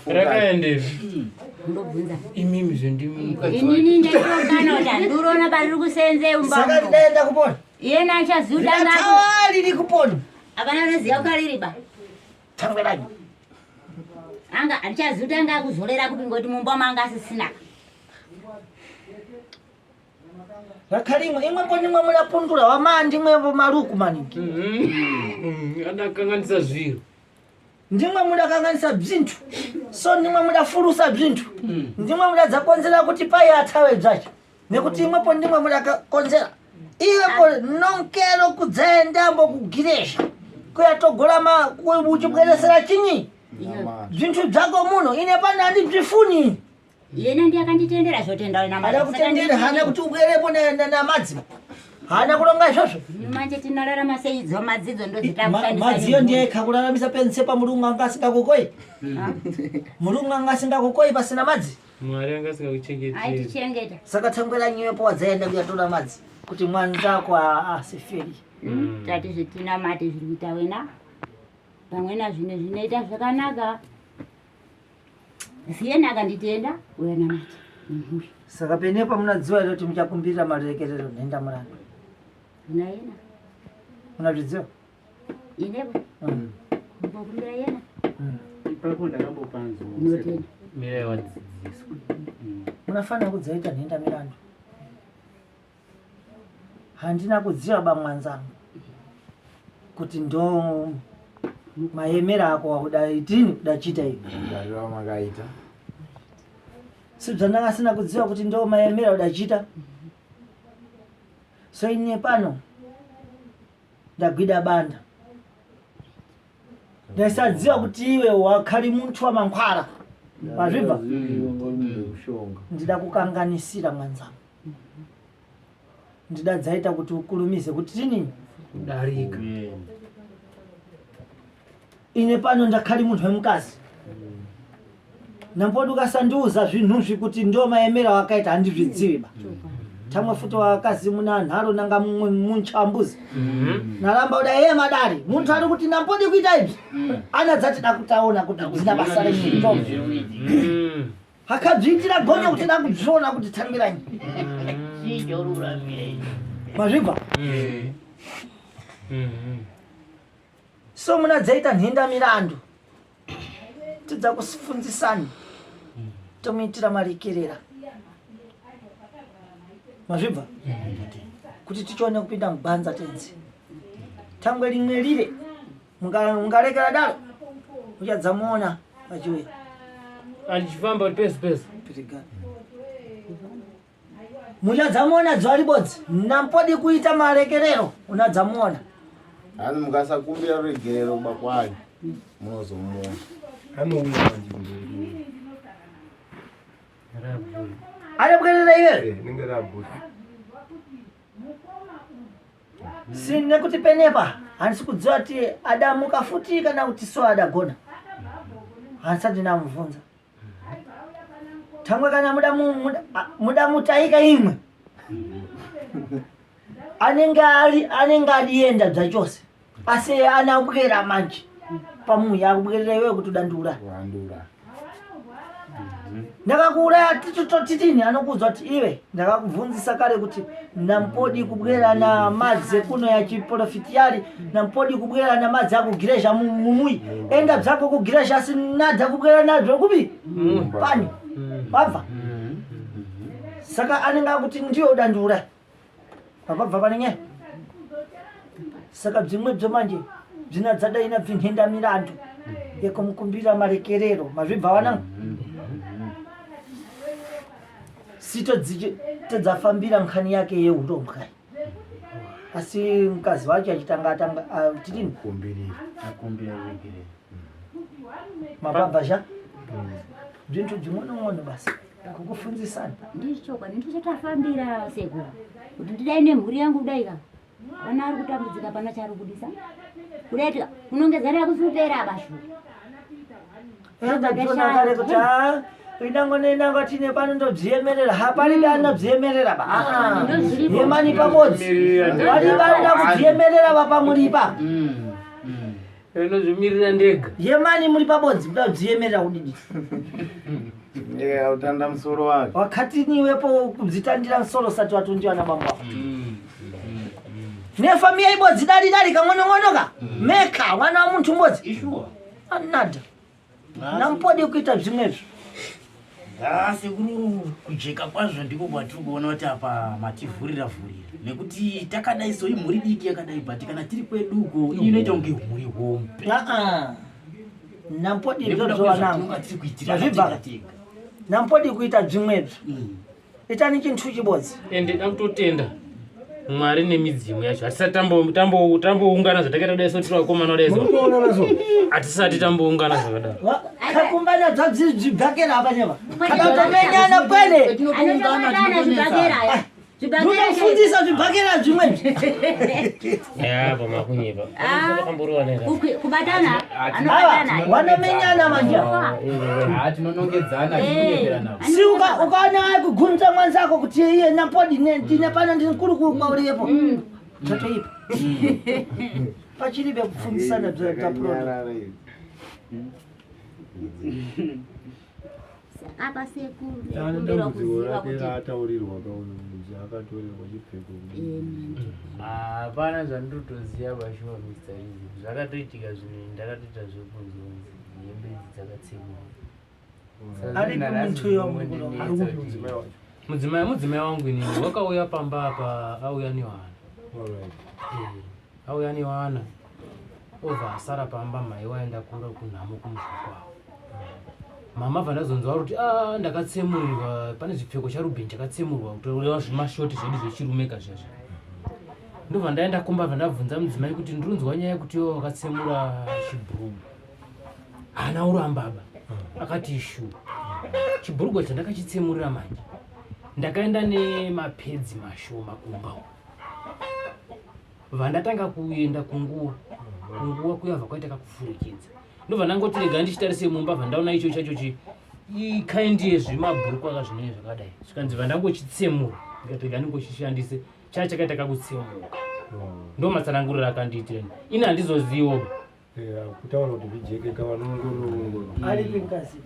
Rakaendepi? Ndobvunza. Imimi zvendimi mukadzi Inini ndaitokana kuti handiurona pariri kusenze umba. Saka ndidaenda kupona. Yena achaziva kuti anga Ratawa riri kupona. Hapana anoziva kwariri ba. Tangweranyi. Anga andichaziva kuti anga akuzorera kupi ngoti mumba manga asisina. Rakarimwe imwe mbonimwe munapundura wamandimwe maruku maningi. Adakanganisa zviro. Ndimwe mudakanganisa bzinthu. So ndimwe mudafurusa bzinthu. Ndimwe mudadzakonzera kuti pai athawe bzacho. Nekuti imwepo ndimwe mudakakonzera. Iwepo nonkero kudzaendambo kugiresha. Kuyatogola ma uchibweresera chinyi. Zvinthu zvako muno ine pane handibzvifuni. Yena ndiye akanditendera zvotenda wena Haana kutendera, haana kuti ubwerepo namadziva. Haana kuronga izvozvo. Manje tinorarama sei idzo madzidzo ndodzitakushandisa. Madziyo ndiye kakuraramisa pense pamurungu anga asingakukoi. Murungu anga asingakukoi pasina madzi. Mwari anga asingakuchengeteri. Aitichengeta. Saka tangwera nyepo wadzaenda kuyatora madzi kuti mwanzako asiferi. Tati zvetinamate zviri kuita wena. Pamwe nazvino zvinoita zvakanaka. Siyena akanditenda uya namata nemhuri. Saka penepa munadziwa here kuti muchakumbirira marekerero nhenda murandu? Kuna yena. Munazvidziwa? Inepo. Kumbokumbira yena. Ipapo ndakambopanzwa. Ndinotenda. Mirai wadzidziswa. Munafanira kudzaita nhenda mirandu. Handina kudziva bamwanzangu kuti ndo mayemera ako wakuda itini kuda chita ivi. Mugariro wamakaita. Sibzandanga asina kudziva kuti ndo mayemera kuda chita. So ine pano ndagwida banda. Ndaisadziva kuti iwe wakali muntu wamankhwala. Mazvibva? Ndida kukanganisira mwanzangu. Ndida dzaita kuti ukulumize kuti tini kudarika. Ine pano ndakhali munthu wemukazi. Nampodi ukasandiuza zvinhuzvi kuti ndo maemera wakaita handizvidzivi ba. Tamwe futi wakazi muna nharo nanga mumwe munchambuzi. Naramba uda yeye madari. Muntu ari kuti nampodi kuita izvi. Ana dzatida kutaona kuti dzina basa renyi. Akadzviitira gonyo kuti dakuzviona kuti tsambiranyi. Mazvibva? So muna dzaita nhenda mirandu. Tidza kufunzisani. Tomuitira marekerera. Mazvibva? Kuti tichione kupinda mugwanza tenzi. Tangwe rimwe rire. Mungarekera daro. Muchadzamuona achiuya. Achifamba pese pese. Muchadzamuona zuva ribodzi. Nampodi kuita marekerero unadzamuona. Hanzi mukasakumbira ruregerero bakwari munozomuona. Anouya manje kumberi. Arabwerera iwe? Eh, rinenge rabhuri. Si nekuti penepa handisi kudziva kuti adamuka futi kana kuti so adagona. Handisati ndamubvunza. Tangwe kana muda muda mutaika imwe. Anenge ari anenge adienda zvachose. Asi anabwera manje. Pamuya akubwerera iwewe kuti udandiuraya. Wandiuraya. Ndakakuuraya titini anokuudza kuti iwe ndakakubvunzisa kare kuti nampodi kubwera na madzi ekuno ya chiprofitiyari nampodi kubwera na madzi akugiresha mumuyi enda bzako kugiresha asi nadza kubwera nazvo kupi pani wabva saka anenge akuti ndiwe udandiuraya Papabva pane nyaya. Saka bzimwe bzo manje bzina dzadaina bvinhenda mirandu yekumukumbira marekerero mazvibva wana sito dzafambira nkhani yake yeurombwa asi mkazi wacho achitanga atanga tidini kumbirira akumbira ruregerero mapabva sha bzinthu bzing'onong'ono basi kukufunzisana Ndichokwadi ndicho chatafambira sekuru kuti ndidai nemhuri yangu kudai ka vana ari kutambudzika pana chaari kubudisa kudai tika kunongedzana kusupera bashu Ndachiona kare kuti ah, inango neinango tine pano ndobziemerera hapari anobziemerera ba Ah, yemani pabodzi vari varida kudziemerera vapamuri ipapo Ndinozvimirira ndega. Yemani muri pabodzi kuda kudziemerera kudidi. Yeah, utanda musoro wake. Wakati niwepo kudzitandira musoro usati watundiwa na bambo wako. Nefamiya ibodzi dali dali kang'onong'ono ka. Meka mwana wa munthu mbodzi. Ishuwa. Anada. Nampodi kuita zvimwezvo. Ah, sekuru kujeka kwazvo ndiko kwatiri kuona kuti apa mativhurira vhurira nekuti takadai so imhuri diki yakadai but kana tiri kwedu uko iyi inoita kunge mhuri hombe Aa, nampodi Nekuda izvozvo wanangu kwezvatinonga tiri kuitira Mazvibva? tega tega. Nampodi kuita zvimwezvo itani chinthu chibodzi. Ende dakutotenda Mwari nemidzimu yacho. Hatisati tamboungana zvatakaita kudai so tiri vakomana kudai so. Munotoonana so? Hatisati tamboungana zvakadaro. Kakumbana dzadzibhakera apa nyama. Kana kutomenyana kwene. Anotobatana zvibhakera aya. Ndinofundisa zvibhakera zvimwe. Ya, pamakunyepa. Vakamborova nera. Kubatana Ava anobatana. wanomenyana manje. Ah, tinonongedzana tinonyeperana. Si ukaona kugunza mwanzako kuti iye napodi ndine pano ndini mkuru kwauriyepo. Tatoipa. Pachiribe kufundisana bzataproda. Apa sekuru Ane ndikumbira dambudziko kuziva rake kuti raataurirwa kauyu kunzi akatorerwa chipfeko. Hapana zvandinotoziva pashuwa Mr. Rizzi. Zvakatoitika zvinhu ndakatoita zvekunzonzi hembe idzi dzakatsemurwa. Aripo muntu uyo mukuru. Ari kupi mudzimai wacho? Mudzimai wangu inini wakauya pamba apa auya newana. Alright. Auya newana. Obva asara pamba mai waenda kura kunhamo kumusha kwavo. Mama bva ndazonzwa kuti ah ndakatsemurirwa pane zvipfeko chaRuben chakatsemurwa kutoreva zvimashoti zvedu zvechirume kazvazvo. Ndobva ndaenda kumba bva ndabvunza mudzimai kuti ndinonzwa nyaya yekuti iwe wakatsemura chibhurugu. Haana urambaba. Akati ishu. Chibhurugu chandakachitsemurira manje. Ndakaenda nemapedzi mashoma kumba uko. Vandatanga kuenda kunguwa. Kunguwa kuya bva kwaita kakufurikidza. Ndobva ndangoti rega ndichitarise mumba bva ndaona icho chacho chi ikaindi yezvimabhuruku akazvinenge zvakadai. Zvikanzi bva ndangochitsemura. Ndikati rega ndingochishandise. Chaya chakaita kakutsemuka. Ndo matsananguriro akandiitira. Ini handizoziwo. Eh, kutaura kuti zvijeke kavanoongorora. Aripi mukadzi?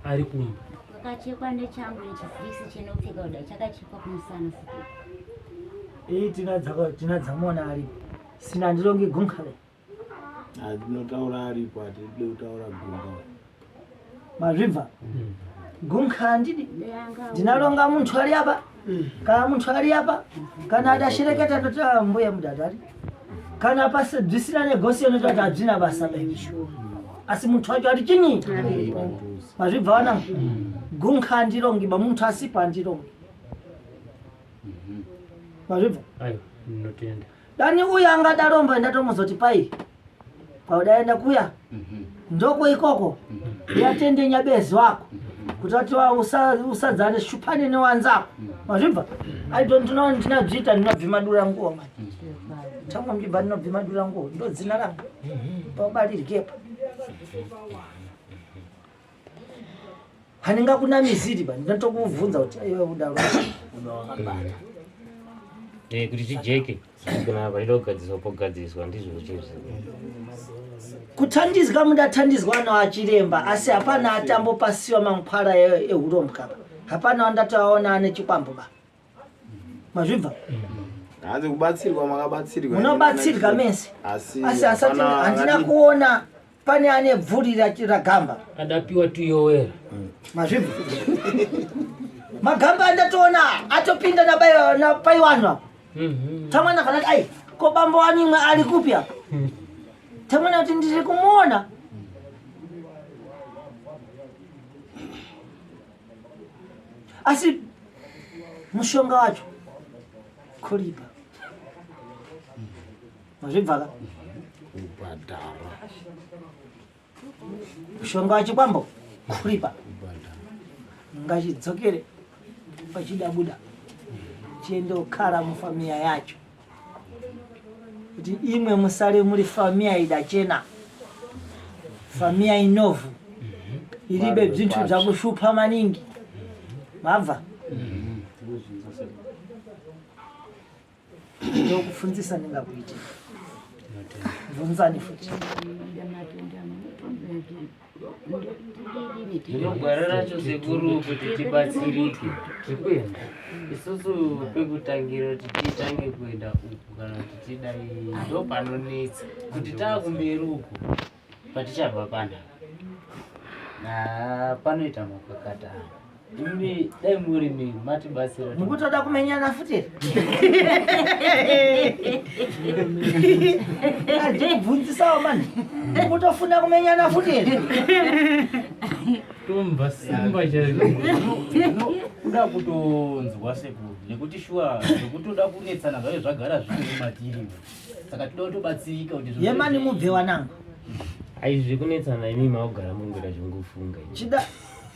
Ari kumba. Wakachekwa nechangu nechivhisi chinopfeka kudai chakachekwa kumusana sekuru. Iyi tina dzamona aripo. Sina ndirongi gunkare. Atinotaura aripo hatidi kutaura gumba. Mazvibva? Gunkha handidi. Ndinalonga munthu ali apa. Kana munthu ali apa. Kana adashereketa ndoti "Ah, mbuya mudadari. Kana pasi bzisina negosiyo ndoti hadzina basa baby. Asi munthu wacho ali chinyi? Mazvibva wana? Gunkha handirongi ba munthu asipo handirongi. Mazvibva? Aiwa, ndinotenda. Dani uyu angadaromba ndatomuzoti pai paudaenda kuya ndoko ikoko yatende nyabezi wako kuti ati usadzane shupane newanzako mazvibva I don't know ndinadzviita ndinobvima dura nguo manje tamwa mjibva ndinobvima dura nguo ndo dzina rangu paubariryepa handingakunamiziri ba ndinotokubvunza kuti iwe udaro udawakabata Eh, kuti chijeke kana pachida kugadziswa pogadziriswa ndizvo chizvo. Kutandizwa mundatandizwa naachiremba asi hapana atambopasiwa mankwara ehurombwa ba hapana wandataona ane chikwambo ba mazvibva Hanzi kubatsirwa makabatsirwa. Munobatsirwa mese. Asi Asi asati hapana handina akati- kuona pane ane bvuri ragamba. Adapiwa tuyowera. Mazvibva magamba andatoona atopinda napai wanhu apa. Tamwana kana kuti ai ko bambo wanu imwe ari kupi apa? Tamwana kuti ndiri kumuona. Asi mushonga wacho kuripa. Mazvibva ka? Kubhadhara. Mushonga wachikwambo kuripa. Ngachidzokere pachidabuda chiende kukhala mufamiya yacho kuti imwe musale muri famiya idachena famiya inovu ilibe bzinthu bzakushupha maningi mabva ndokufunzisa ndingakuitira bvunzani futi. Zvino gwara racho sekuru kuti tibatsirike tikuenda isusu pekutangira kuti titange kuenda uku kana kuti tidai ndo panonetsa kuti taakumberi uku patichabva panapa. Panoita makakata. Imi dai muri mi matibatsira. Mukutoda kumenyana futi here? Andikubvunzisawo mani. Mukutofuna kumenyana futi here? Tomba simba chaiko. Kuda kutonzwa sekuru nekuti shuwa zvekutoda kunetsana zvave zvagara zviri matiri. Saka toda kutobatsirika kuti Yemani mubve wanangu. Aizvi zvekunetsana imi maugara mungoita zvongofunga. Chida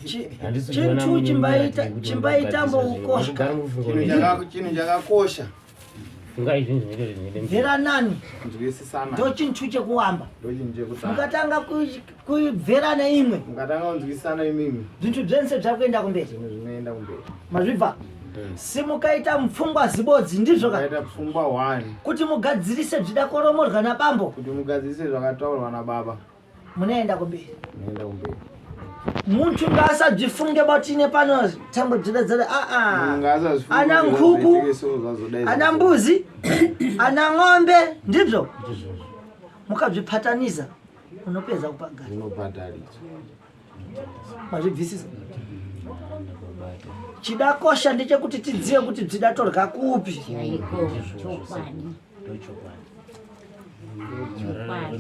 chintu chimbaita chimbaita mboukoshka chinhu chakakosha bveranani ndochintu chekuwamba mukatanga kubverana imwe mukatanga kunzwisisana imimi zvintu zvense zvakuenda kumberi zvinoenda kumberi mazvibva hmm. simukaita mupfungwa zibodzi ndizvo kaita pfungwa one kuti mugadzirise zvidakoromorwa nabambo kuti mugadzirise zvakataurwa nababa munoenda kumberi munoenda kumberi muntu ngaasadzvifunge batine pano tambo dzodadzada aa ana nkuku ana mbuzi ana ng'ombe ndizvo mukazvipataniza unopedza kupagara mazvibvisisa chidakosha ndechekuti tidzive kuti bzidatorya kupi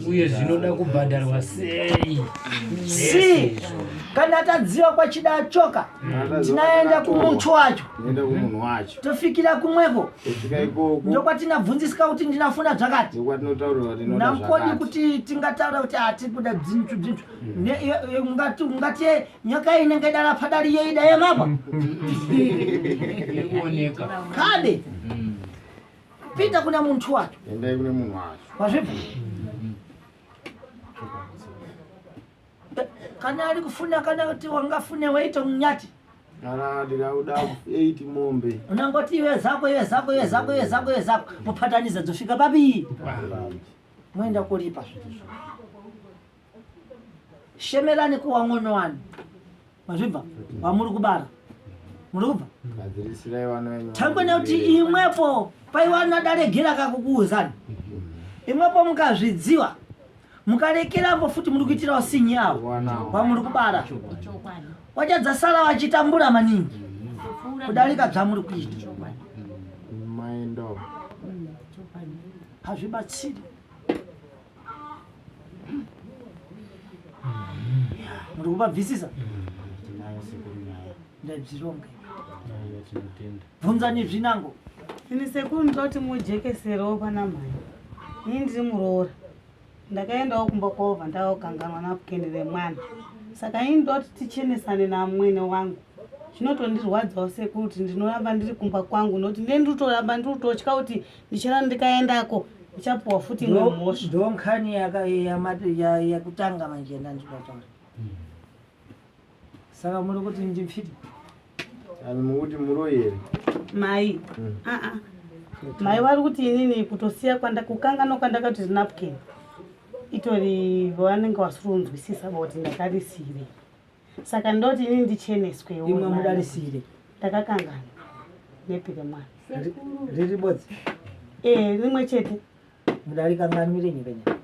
uye zvinoda kubhadharwa sei si kana tadziva kwachida choka tinaenda kumuntu wacho tofikira kumweko ndokwatinabvunzisika kuti ndinafuna zvakati namkoni kuti tingataura kuti hatikuda dzintu dzintu ungati nyoka inenge dara padari yeida yemapa kade Pinda kuna muntu wacho. Endai kune munhu wacho. Wazvibva? Kana ari kufuna kana kuti wangafune waita munyati. Kana ndikauda 8 mombe. Unangoti iwe zako iwe zako iwe zako iwe zako iwe zako mupataniza dzosvika papi? Moenda kuripa zvinhu. Shemerani kuwa ng'ono wani. Mazvibva? Wamuri kubara. Muri kubva? Gadzirisirai vana venyu. Tangwe nekuti imwepo paiwana daregera kakukuuzani. Imwepo mukazvidziwa mukarekerambo futi muri kuitirawo sinyi avo wamuri kubara. Wachadzasara vachitambura maningi kudarika zvamuri kuita. Maendo. Hazvibatsiri. muri kuvabvisisa ndabzironga bvunzani zvinango ini sekuru ndinoti mujekeserewo pana mhai ini ndiri muroora ndakaendawo kumba kwavo ndakakanganwa napukeni remwana saka ini ndoti tichenesane namwene wangu zvinotondirwadzawo sekuru kuti ndinoramba ndiri kumba kwangu nokuti ndee ndiritoramba ndirikutotya kuti ndichara ndikaendako ndichapuwa futi imwe mhosva ndo nkhani yakutanga manje yandandinotaura saka muri kuti ndimfiti ani mukuti muroyi here mai mm. aa mai vari kuti inini kutosiya kukanganwa kwandakati napkin itori vanenge vasiri kunzwisisa kuti ndakarisire saka ndoti ini ndicheneswewo imwe mudarisire ndakakangana nepire mwana riri bodzi eh rimwe chete mudarikanganwire nyika nyika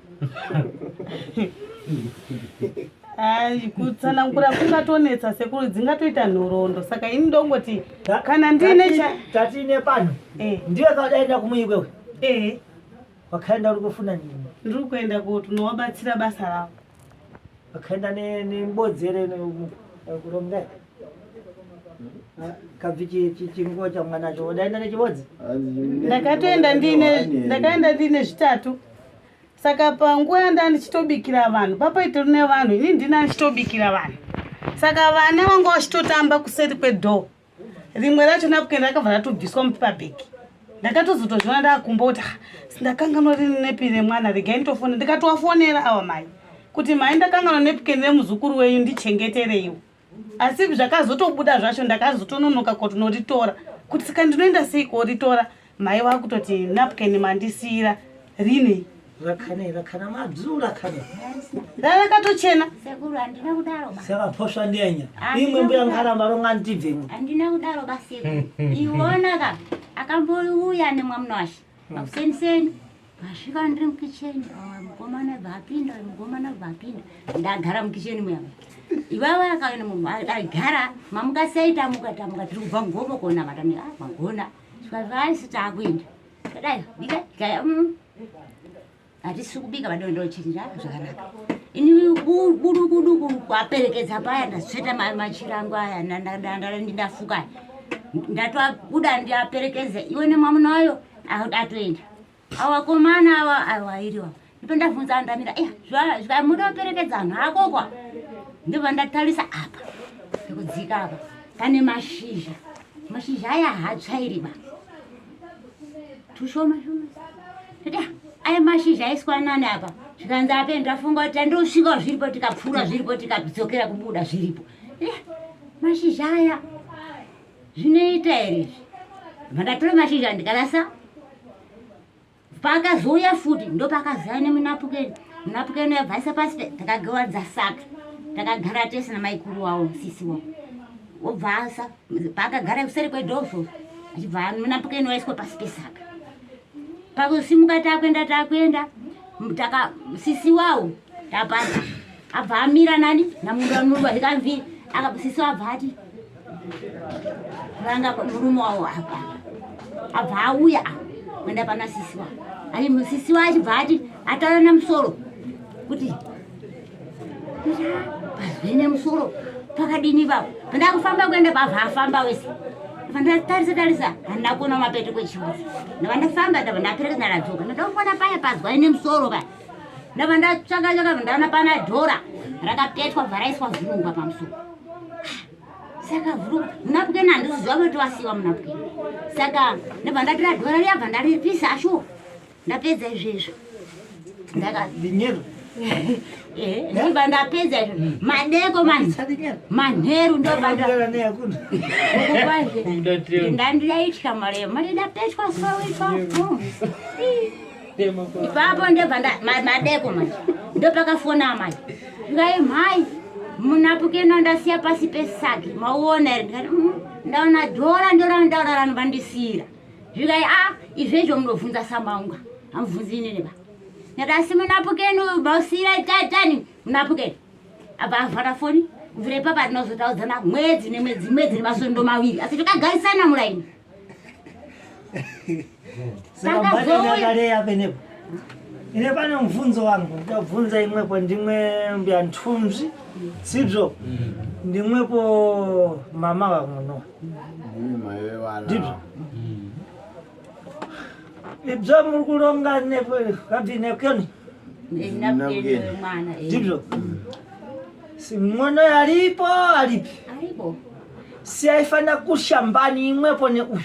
Ai, kutsanangura kungatonetsa sekuru dzingatoita nhoroondo saka ini ndongoti kana ndine cha tatine pano eh. ndiwe kadaenda kumuikwewe eh. wakaenda uri kufuna nini ndiri kuenda kunovabatsira basa ravo Akaenda nembodzi here kuronga kabvi chinguo chamwanacho wadaenda nechibodzi ndakatoenda ndine ndakaenda ndine zvitatu saka panguva yanda ndichitobikira vanhu papaitori nevanhu ini ndina ndichitobikira vanhu saka vana vanga vachitotamba kuseri kwedhoo rimwe racho napkin rakabva ratobviswa mupaper bag ndakatozotozviona ndakumba kuti ah, ndakanganwa rini nepi remwana regai nditofona ndikatovafonera awa mai kuti mai ndakanganwa nepkin remuzukuru wenyu ndichengetereiwo asi zvakazotobuda zvacho ndakazotononoka kotinoritora kuti saka ndinoenda sei koritora mai vakutoti napkin mandisiira rinei Rakane rakana madzura kane. Rakatochena. Sekuru handina kudaro ba. Saka phosva ndiyanya. Imwe mbuya nkaramba ronga ndibve imwe. Handina kudaro ba sekuru. Iwona ka akambouya nemwamuna washe. Makuseniseni. Masvika ndiri mukicheni. Mukomana bva apinda, mukomana bva apinda. Ndagara mukicheni muya. Ivava akaona munhu aigara, mamuka sei tamuka tamuka tiri kubva mugomo kona matani ah magona. Zvikazvaisi takuenda. Kadai, bika, kaya Hatisi kubika vadondochirira zvakanaka. Ini budukuduku kwaperekedza paya ndasveta machira angu aya ndafuka. Ndatobuda ndiaperekedze iwe nemwamuna wayo atoenda. Awakomana awa awairiwa. Ndipo ndavhunza ndamira eh zvamuda kuperekedza anhu akokwa. Ndobva ndatarisa apa pekudzika apa pane mashizha. Mashizha aya haatsvairi ba. Tushoma shoma. Aya mashizha aiswa nani apa? Zvikanzi ape ndafunga kuti tandosvika zviripo tikapfuura zviripo tikadzokera kubuda zviripo. Eh, mashizha aya zvinoita here izvi? Mandatora mashizha ndikarasa. Paakazouya futi ndopakazouya nemunapukeni. Munapukeni yabva aisa pasi pe takagawadza saka. Takagara tese namaikuru wavo sisi wavo. Wobva asa paakagara kuseri kwedhoo achibva munapukeni waiswa pasi pesaka. Pakusimuka takuenda takuenda taka sisi wawo tapasa abva amira nani namundanurwa ndikamvi sisi wabva ati vanga murume wawo apa abva auya kuenda pana sisi wawo ai sisi wacho achibva ati ataura namusoro kuti pazve nemusoro pakadini ipapo pandakufamba kuenda pabva afamba wese pandatarisa tarisa handina kuona mapeto kwechiuzi ndava ndafamba ndava ndaperekedza ndadzoka ndadongona paya pazwai nemusoro paya ndava ndatsvaka tsvaka ndaona pana dhora rakapetwa bva raiswa vhurungwa pamusoro saka vhurungwa munapukeni handiziva kuti wasiwa munapukeni saka ndabva ndatora dhora riya bva ndaripisa ashuwa ndapedza izvezvo ndakadinyero eh, ndibva ndapedza izvo madeko mani manheru ndobvandandaitya mari mari ndapetwa soipapo ipapo ndobva madeko manje ndopakafona amai ndikayi mhai munapukeno ndasiya pasi pesaki mauona here ndikati mm, ndaona dhora ndora ndaona vanhu vandisiyira Zvikai a ah, izvezvo munobvunza samaunga hamubvunzi inini ba ndati asi munapukeni uyu mausiyira tatani munapukeni abva avhara foni kubvira ipapa tinozotaudzana mwedzi nemwedzi mwedzi nemasvondo maviri asi takagarisana muraini saka penepo ine pane mubvunzo wangu ndabvunza imwepo ndimwe mbuya nthunzvi sibzo ndimwepo mama vamunoa ndizvo ibzo muri kuronga nekeni ndizvo si mwana alipo alipi si aifanira kushambani imwepo neuyu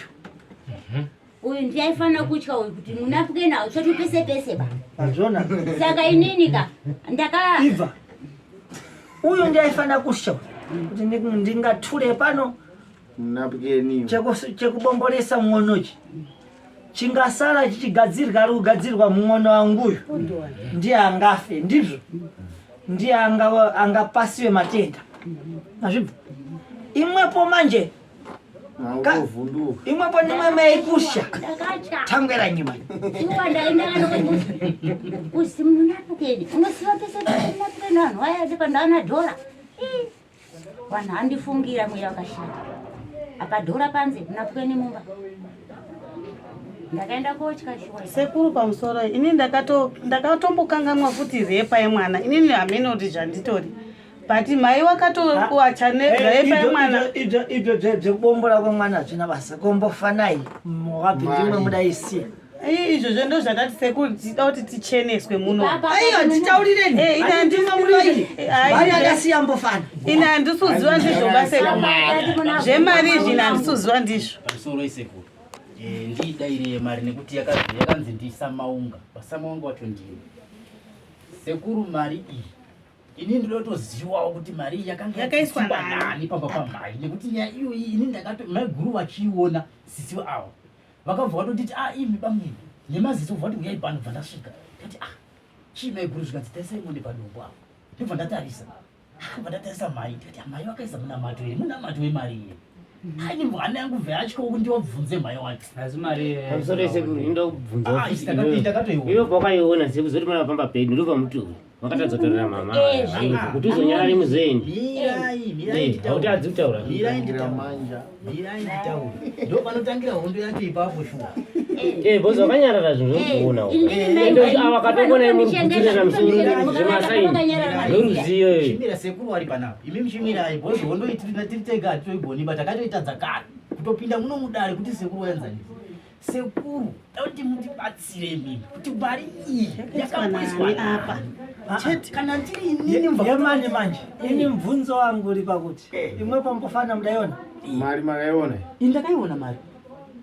uyu ndiye aifanira kutya uyu kuti munapukeni hautsvoti pese pese ba azvona saka inini ka ndaka ibva uyu ndiye aifanira kutya kuti ndingature pano Munapukeni. Chekubomboresa mwonochi chingasara chichigadzirwa ari kugadzirwa mumwono wanguyu ndiye angafe ndizvo ndiye angapasiwe matenda azvibva imwepo manje imwepo nimwe meikusha tangwera nyima usi munapukeni unosiva pese munapukeni vanhu vaya ndipo dhora Vanhu andifungira mweya wakashata. Apa dhora panze munapukeni mumba. Ndakaenda kotya shuwa. Sekuru pamusoro ini ndakato ndakatombokangamwa futi repa yemwana. Inini hameno kuti zvanditori. But mai wakatowacha nerepa yemwana. Izvo izvo zvekubombora kwemwana hazvina basa. Kombofanai wabvi ndimwe mudaisiya. Izvozvo ndo zvatati sekuru tichida kuti ticheneswe muno. Aiwa titaurireni. Eh, ine handisi Mari akasiya mbofana. Ine handisi kuziva ndizvo basa. Zvemari izvi ine handisi kuziva ndizvo. Pamusoro isekuru. Eh, ndiidaire mari nekuti yakanzi ndisamaunga. Pasamaunga wacho ndiwe. Sekuru mari iyi ini ndinotoziwawo kuti mari iyi yakanga yakaiswa nani pamba pamai nekuti nyaya iyoyi ini ndakato maiguru vachiiona sisi avo vakabva vatonditi ah imi bamnini nemaziso bva vati uyai pano bva ndasvika ndati ah chii maiguru zvikanzi tarisai muone padombo apo ndobva ndatarisa ah, bva ndatarisa mai ndikati ah, mai vakaisa munamato here munamato wemari iye. Aini mwana yangu bva yatyawo kuti ndivabvunze mhai wacho. Asi mari Pamusoro yesekuru, inoda kubvunza. Ah, isi ndakatoiona. Iwe pawakaiona sekuzoti mana pamba pedu ndobva mutuwi wakatadza kutaurira mama Ezve. kuti uzonyarare muzoendi. Mirai, mirai nditaure. Hautadzi kutaura. Mirai nditaure. Mirai nditaure. Ndo panotangira hondo yacho ipapo shuwa. Eh, bozi wakanyarara zvinhu zvokuona. Ende ava katongona imurikutirira musoro zvemasaini noruziyo. Chimira sekuru wari panapa. Imi muchimirai bozi hondo iyi tiri tega hatitoigoni but takatoita dzakare. Kutopinda muno mudare kuti sekuru waenzanisa. Sekuru, dai mutibatsire imimi kuti mari iyi yakamboiswa nani apa? Chete kana ndiri inini mva Yemanje manje ini mubvunzo wangu uri pakuti imwe pambofana mudaiona. Mari makaiona? Ini ndakaiona mari.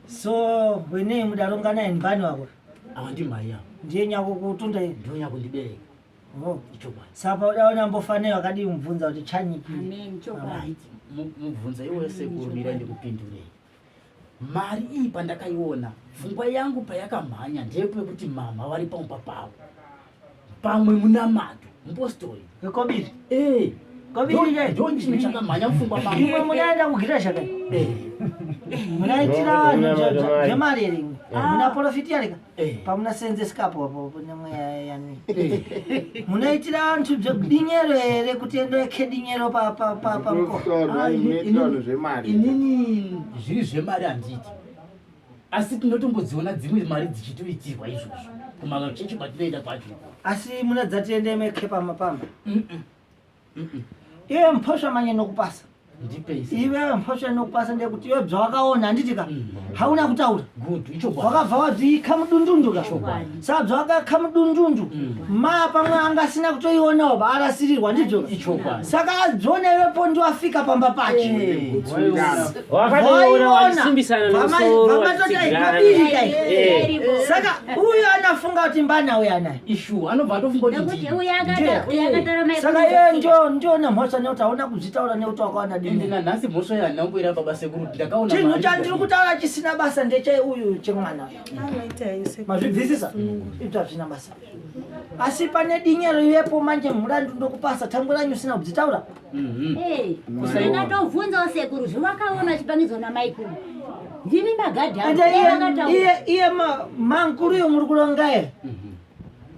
So wenei mudarongana mbani wako? Awa ndi mari yavo. Ndiye nyako kutunda iyi. Ndiyo nyakundibereka. Oh. Ichokwadi. Saka udaona mbofanira wakadii mubvunza kuti chanyiki. Amen, chokwadi. Mubvunza iwoyo sekuru, mirai ndikupindurei. Mari iyi pandakaiona, pfungwa yangu payakamhanya ndeyekuti mama vari pamba pavo, pamwe munamato mupostori. Wekobiri. Eh, Kobiri chai. ndo chinhu chakamhanya mupfungwa mangu. Imwe munaenda kugira shakai. Eh, Munaitira vanhu Munamato mari. zvemari here imwe. Muna profiti yareka. eh, Pamunasenzesekapo apo nemweya yani. eh. Munaitira vantu zvedinyero here kuti endoeke dinyero pa pa pa pamukova. Ah, Munoitira vanhu zvemari. Inini zviri zvemari handiti, asi tinotombodziona dzimwe mari dzichitoitirwa izvozvo kumachechi kwatinoenda kwacho. Asi munadzatiende meke pamapamba. Iwe mphosva manye nokupasa. Ndipei. Iwe mphosva nokupasa ndekuti iwe bzvawakaona handiti ka hauna kutaura. Good, ichokwadi. Wakabva wabviika mudundundu ka. Chokwadi. Saka bzvawakaka mudundundu maya pamwe angasina kutoionawo baarasirirwa ndizvo. Ichokwadi. Saka adziona iwepo ndiwafika pamba pacho. Wakatoiona wachisimbisana nomusoro Vamatoti wachitsigirana. aikabirika iyi. Eh. Saka uyu anafunga kuti mbana uyu anaye. Ishu anobva atofunga kuti Nekuti ndini. uyu akata uyu akatara mai. Saka iye ndio ndio nemhosva nekuti hauna kuzvitaura nekuti wakaona Ende dini. nanhasi mhosva yanamboira baba sekuru ndakaona Chinhu mari. chandiri kutaura chisina basa ndechai uyu chemwana uyu. Mazvibvisisa? Izvo hazvina basa. Asi pane dinyero ivepo manje murandu ndokupasa tangu ranyu usina kudzitaura. Mhm. Eh, ndakatovhunzawo sekuru zvavakaona chipangidzo namaikuru. Ndimi magadhi avo. Ende Dai iye vakataura. iye iye mankuru iyo muri kuronga ye.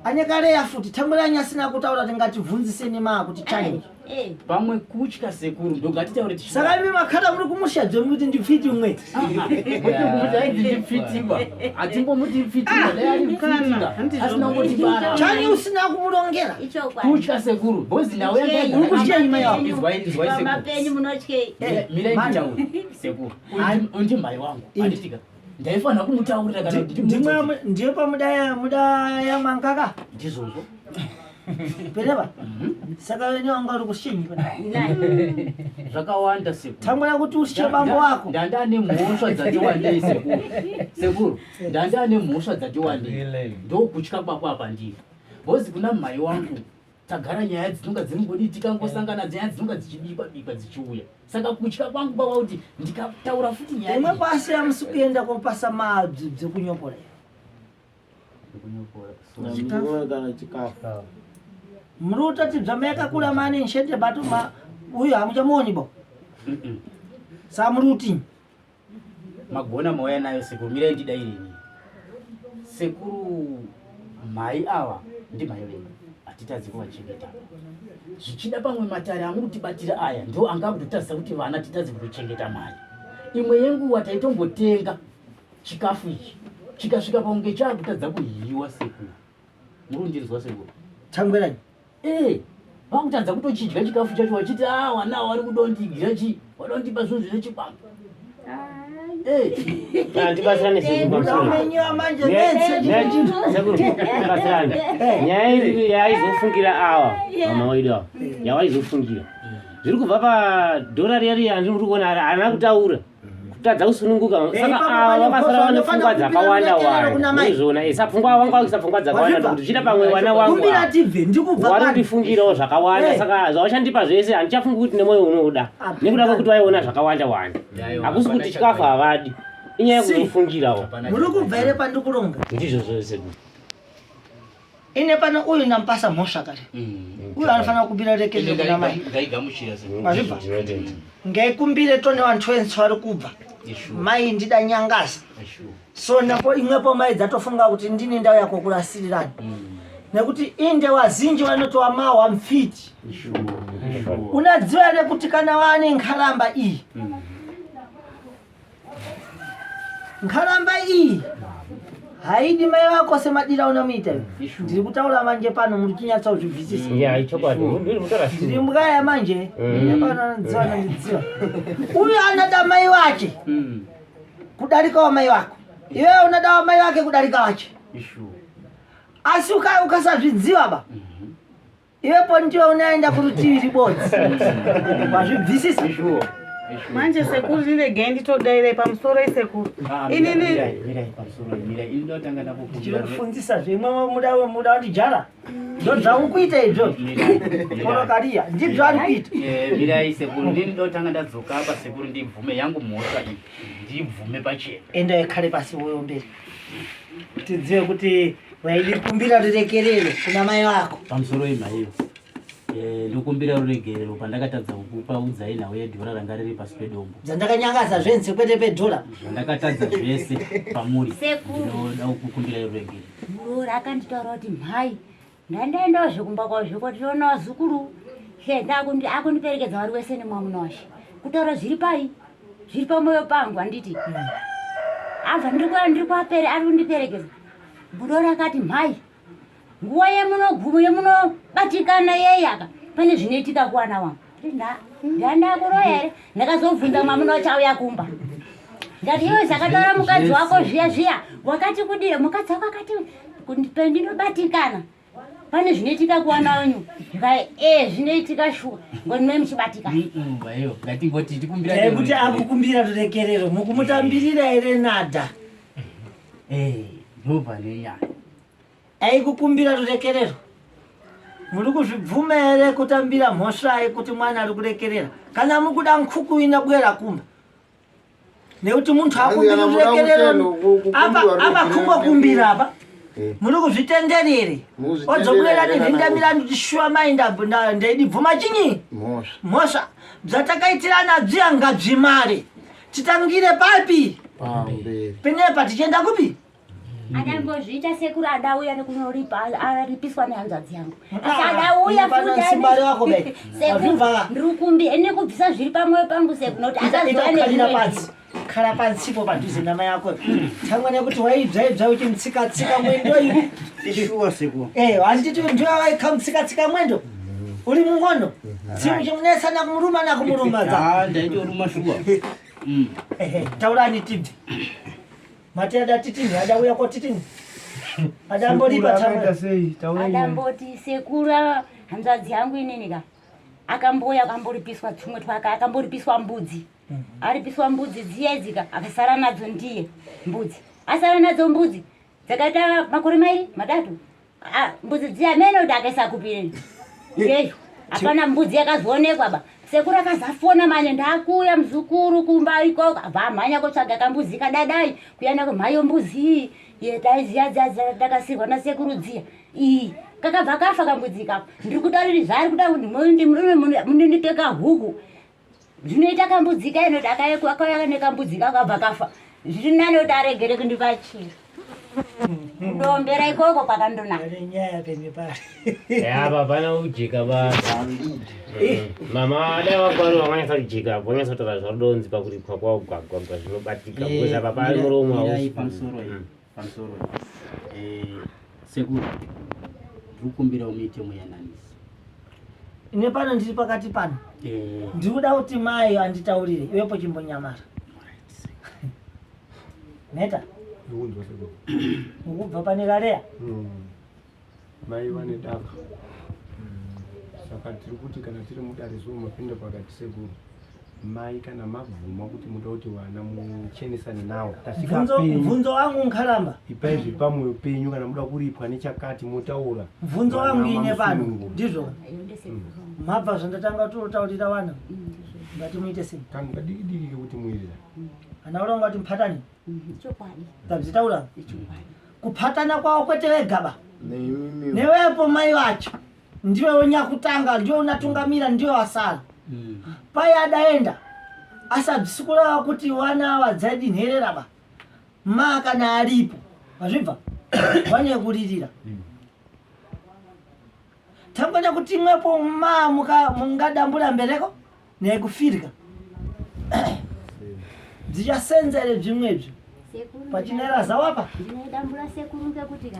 Ane kareya futi tangu ranyu asina kutaura kuti ngatibvunziseni maa kuti chanyi. Eh, Pamwe kutya sekuru, ndongatitaure. Saka imi makhala muri kumushadze kuti ndipfiti umwe. Tichikumuti ainzi ndipfitiba, hatimbomuti pfitiba, dai ari pfitika asina kungotibara. Chanyi usina kumurongera. ichokwadi. Kutya sekuru, bhozi nawe Uri kutyei mai wako? Izwai, izwai Pamba sekuru. penyu munotyei. Mirai nditaure sekuru. Uyu ndi mhai wangu, handitika ndaifanira kumutaurira kana kuti Ndimwe ndiye pamudaya mudaya mwankaka. Ndizvozvo. Pereva. Saka wene wanga uri kushinyi pana. Zvakawanda sekuru. Tangura kuti ushe bambo wako. Ndanda nemhosva dzati wandei sekuru. Sekuru, ndanda nemhosva dzati wandei. Ndokutya kwako apa ndiri. Bhozi kuna mhai wangu tagara nyaya dzinonga dziringodi tikangosangana nyaya dzinonga dzichibikwa bikwa dzichiuya. Saka kutya kwangu kwava kuti ndikataura futi nyaya Imwe iyi. pasi yamusi kuenda kopasa mabzi dzekunyopora. Kana chikafu. Muri kutoti bzvamayakakura mane nshende bato ma uyu hamuchamuoni bo. Mm-mm. Saka muri kutinyi? Magona mauya nayo sekuru, mirai ndidairini. Sekuru, mhai ava ndimhai vedu, hatitadzi kuvachengeta. Zvichida pamwe matare amuri kutibatira aya ndo anga kutotadzisa kuti vana titadze kutochengeta mari. Imwe yenguva taitombotenga chikafu ichi chikasvika pakunge chaakutadza kuhiwa sekuru. Muri kundinzwa sekuru? Tangweranyi. Eh, vakutadza kutochidya chikafu chacho vachiti a vana ava vari kudondidyira chi vadondipa zvinhu zvine chikwambo. Eh. Tibatsirane sekuru pamusoro. Munomenyiwa manje metse. Sekuru, tibatsirane. Nyaya iri yaizofungira awa mama wedu awa yawaizofungira zviri kubva padhora riya riya andiri muri kuona haana kutaura kutadza kusununguka. Saka ipapo ava pane vakasara mhosva, vane pfungwa unofana dzakawanda kukumbira ruregerero kuna wanda mai. uizviona isa pfungwa vanga vakuisa pfungwa dzakawanda Wazvibva? kuti zvichida pamwe vana wangu Kumbira ava tibve ndikubva wari pano. kundifungirawo zvakawanda. Saka zvawachandipa zvese handichafungi kuti nemwoyo unoda nekuda kwekuti waiona zvakawanda wanda. Hakusi kuti chikafu havadi, inyaya yekuzofungirawo. Muri kubva here pandiri kuronga? Ndizvo zvose. Ine pano uyu ndamupasa mhosva kare. Uyu anofanira kukumbira rekerero kuna mai. Ngaigamuchira sekuru. Mazvibva? Ngaikumbire tone vantu vensu vari kubva. Mai ndida nyangaza. So napo imwepo mai dzatofunga kuti ndini ndauya kokurasirirani. Nekuti inde wazinji vanoti wamawa mfiti. Unadziva here kuti kana waane nkharamba iyi Nkharamba iyi haidi mai vako semadira unomuita iwe. Ndiri kutaura manje pano muri kunyatsa kuzvibvisisa. Yeah, ichokwadi. Ndiri mutaura Ndiri sure. mbwaya manje. Pano anodziva anondidziva. Uyu anoda mai wake kudarika wamai wako. Iwewe unoda wamai wake kudarika wache. Asi ukasazvidziva ba. Iwepo ndiwe unoenda kurutivi ribodzi. Wazvibvisisa. Manje sekuru ndiregei nditodairei pamusoro isekuru. Inini Mirai pamusoro mirai. Ini ndotanga ndakukumbira. Ndinokufunzisa zvimwe muda muda kundijara. Ndozvaukuita izvozvo. Korokariya ndizvo ari kuita. Eh, mirai sekuru ndini ndotanga ndadzoka apa sekuru ndibvume yangu mhosva iyi ndibvume pachena. Enda yekhale pasi woyomberi. Tidzive kuti Waidikumbira ruregerero kuna mai vako. Pamusoro imhaiyo. Eh, ndokumbira ruregerero pandakatadza kukupa udzai nhau yedhora ranga riri pasi pedombo. Dzandakanyangaza zvense kwete pedhora. Zvandakatadza zvese pamuri. Sekuru. Ndinoda kukumbira ruregerero. Muroora akanditaura kuti mhai ndandaendawo zvekumba kwavo zvekoti tiona vazukuru henda akundiperekedza vari wese nemwamuna washe kutaura zviri pai zviri pamwoyo pangu handiti abva ndiri kuapere ari kundiperekedza muroora akati mhai nguva yemunogumu yemunobatikana yeyaka pane zvinoitika kuwana wangu ndandakuroya here ndakazobvunza mwamuna wacho auya kumba ndati iwe zvakataura mukadzi wako zviya zviya wakati kudii mukadzi wako akati pendinobatikana pane zvinoitika kuwana wenyu zvikai e zvinoitika shuwa ngoni mai muchibatikana Aiyo, ngatingoti tikumbira Kuti akukumbira ruregerero mukumutambirira here nada. Eh, ndobva nenyaya. Aikukumbira rurekerero. Muri kuzvibvuma here kutambira mhosva yekuti mwana ari kurekerera? Kana mukuda nkuku inobwera kumba. Nekuti muntu akumbira Kana muda rurekerero kutendo, apa kukumbirwa apa ruregerero kungokumbira apa. Eh. Muri kuzvitendera here? Mukuzvitendera Odzokera here kana ndindamira nditi shuwa mai ndaidibvuma chinyi? Mhosva. Mhosva zvatakaitirana zviya ngazvimare. Titangire papi? Pamberi. Penepa tichienda kupi? Adambozviita sekuru adauya nekunoripa aripiswa nehanzvadzi yangu. Asi adauya Pano futi simba rako be. Sekuru Wazvibva. ndiri kumbi ene kubvisa zviri pamwoyo pangu sekuru nokuti Ita akazouya kukhalira nezvimwe pansi. Khala pansipo padhuze nama yako. Tangwa nekuti waibva ibva uchimutsika tsika mwendo iyi. Ishuwa sekuru. Eh, handiti ndiwe waikamutsika tsika mwendo. Uri mungono. Tsimu chimunetsa nakumuruma nakumuruma dza. Ah, ndaitoruma shuwa. Ehe, taurani tibve. Mati ada titini, ada uya ko titini. Adamboripa Sekuru akaita tangwa. sei taurai nyaya. Adamboti sekuru hanzvadzi yangu inini ka akamboya akamboripiswa tumwe twake akamboripiswa mbudzi aripiswa mbudzi dziya idzika akasara nadzo ndiye mbudzi asara nadzo mbudzi dzakaita makore mairi matatu Ah, mbudzi dziya mene kuti akaisa kupi inini yeyo hapana mbudzi yakazoonekwa ba sekuru akazafona manje ndakuya muzukuru kumba ikoko abva amhanya kotsvaga kambuzi kadadai kuyana kumhayo mbuzi iyi ye taiziya dziya dziya takasirwa nasekuru dziya iyi kakabva kafa kambudzi kako ndiri kuda riri zvaari kuda kuti munondipe kahuku zvinoita kambudzi kainoti akauya nekambudzi kakabva kafa zviri nani kuti aregere kundipa chiro kudombera ikoko kwakandonaka Nyaya pene pari. Apa pana kujeka ba. Mama dai vakwari vamanyasa kujeka, vanyasa kutaura zvarudonzi pakuripwa kwawo gwagwagwa zvinobatika. Because apa pari muromo Mirai hausi. pamusoro iyi. Pamusoro iyi. Eh, sekuru. Ndiri kukumbira muite muyananisi. Ine pano ndiri pakati pano. Eh, Ndiri kuda kuti mai anditaurire iwepo chimbonyamara. Meta, Ndikunzwa sekuru. ukubva pane kaleya. Mai vane daka. Saka tiri kuti kana tiri mudare so mapinda pakati sekuru. Mai kana mabvuma kuti muda kuti vana muchenesane nawo. Tasvika penyu. Mvunzo wangu nkharamba. Ipai zviri pamwoyo penyu kana muda kuripwa nechakati motaura. Mvunzo wangu Vana ine pano. mamusunungura. Ndizvo. Mabva zvandatanga kutotaurira vana. Ngati muite sei? Kanhu kadiki diki kekuti muwirirane. Ana uronga kuti mphatani. Chokwadi Tabzitaura. chokwadi. Kupatana kwavo kwete vegaba newepo mai vacho ndiwe wenyakutanga ndiwe unatungamira ndiwe wasara mm. Pai adaenda asabvisi kureva kuti wana ava dzaidi nherera ba ma kana aripo vazvibva vanyekuririra mm. Tangoda kuti imwepo ma mungadambura mbereko nekufirya dzichasenzere zvimwezvo pachine raza wapa ndinodambura sekuru ngekuti ka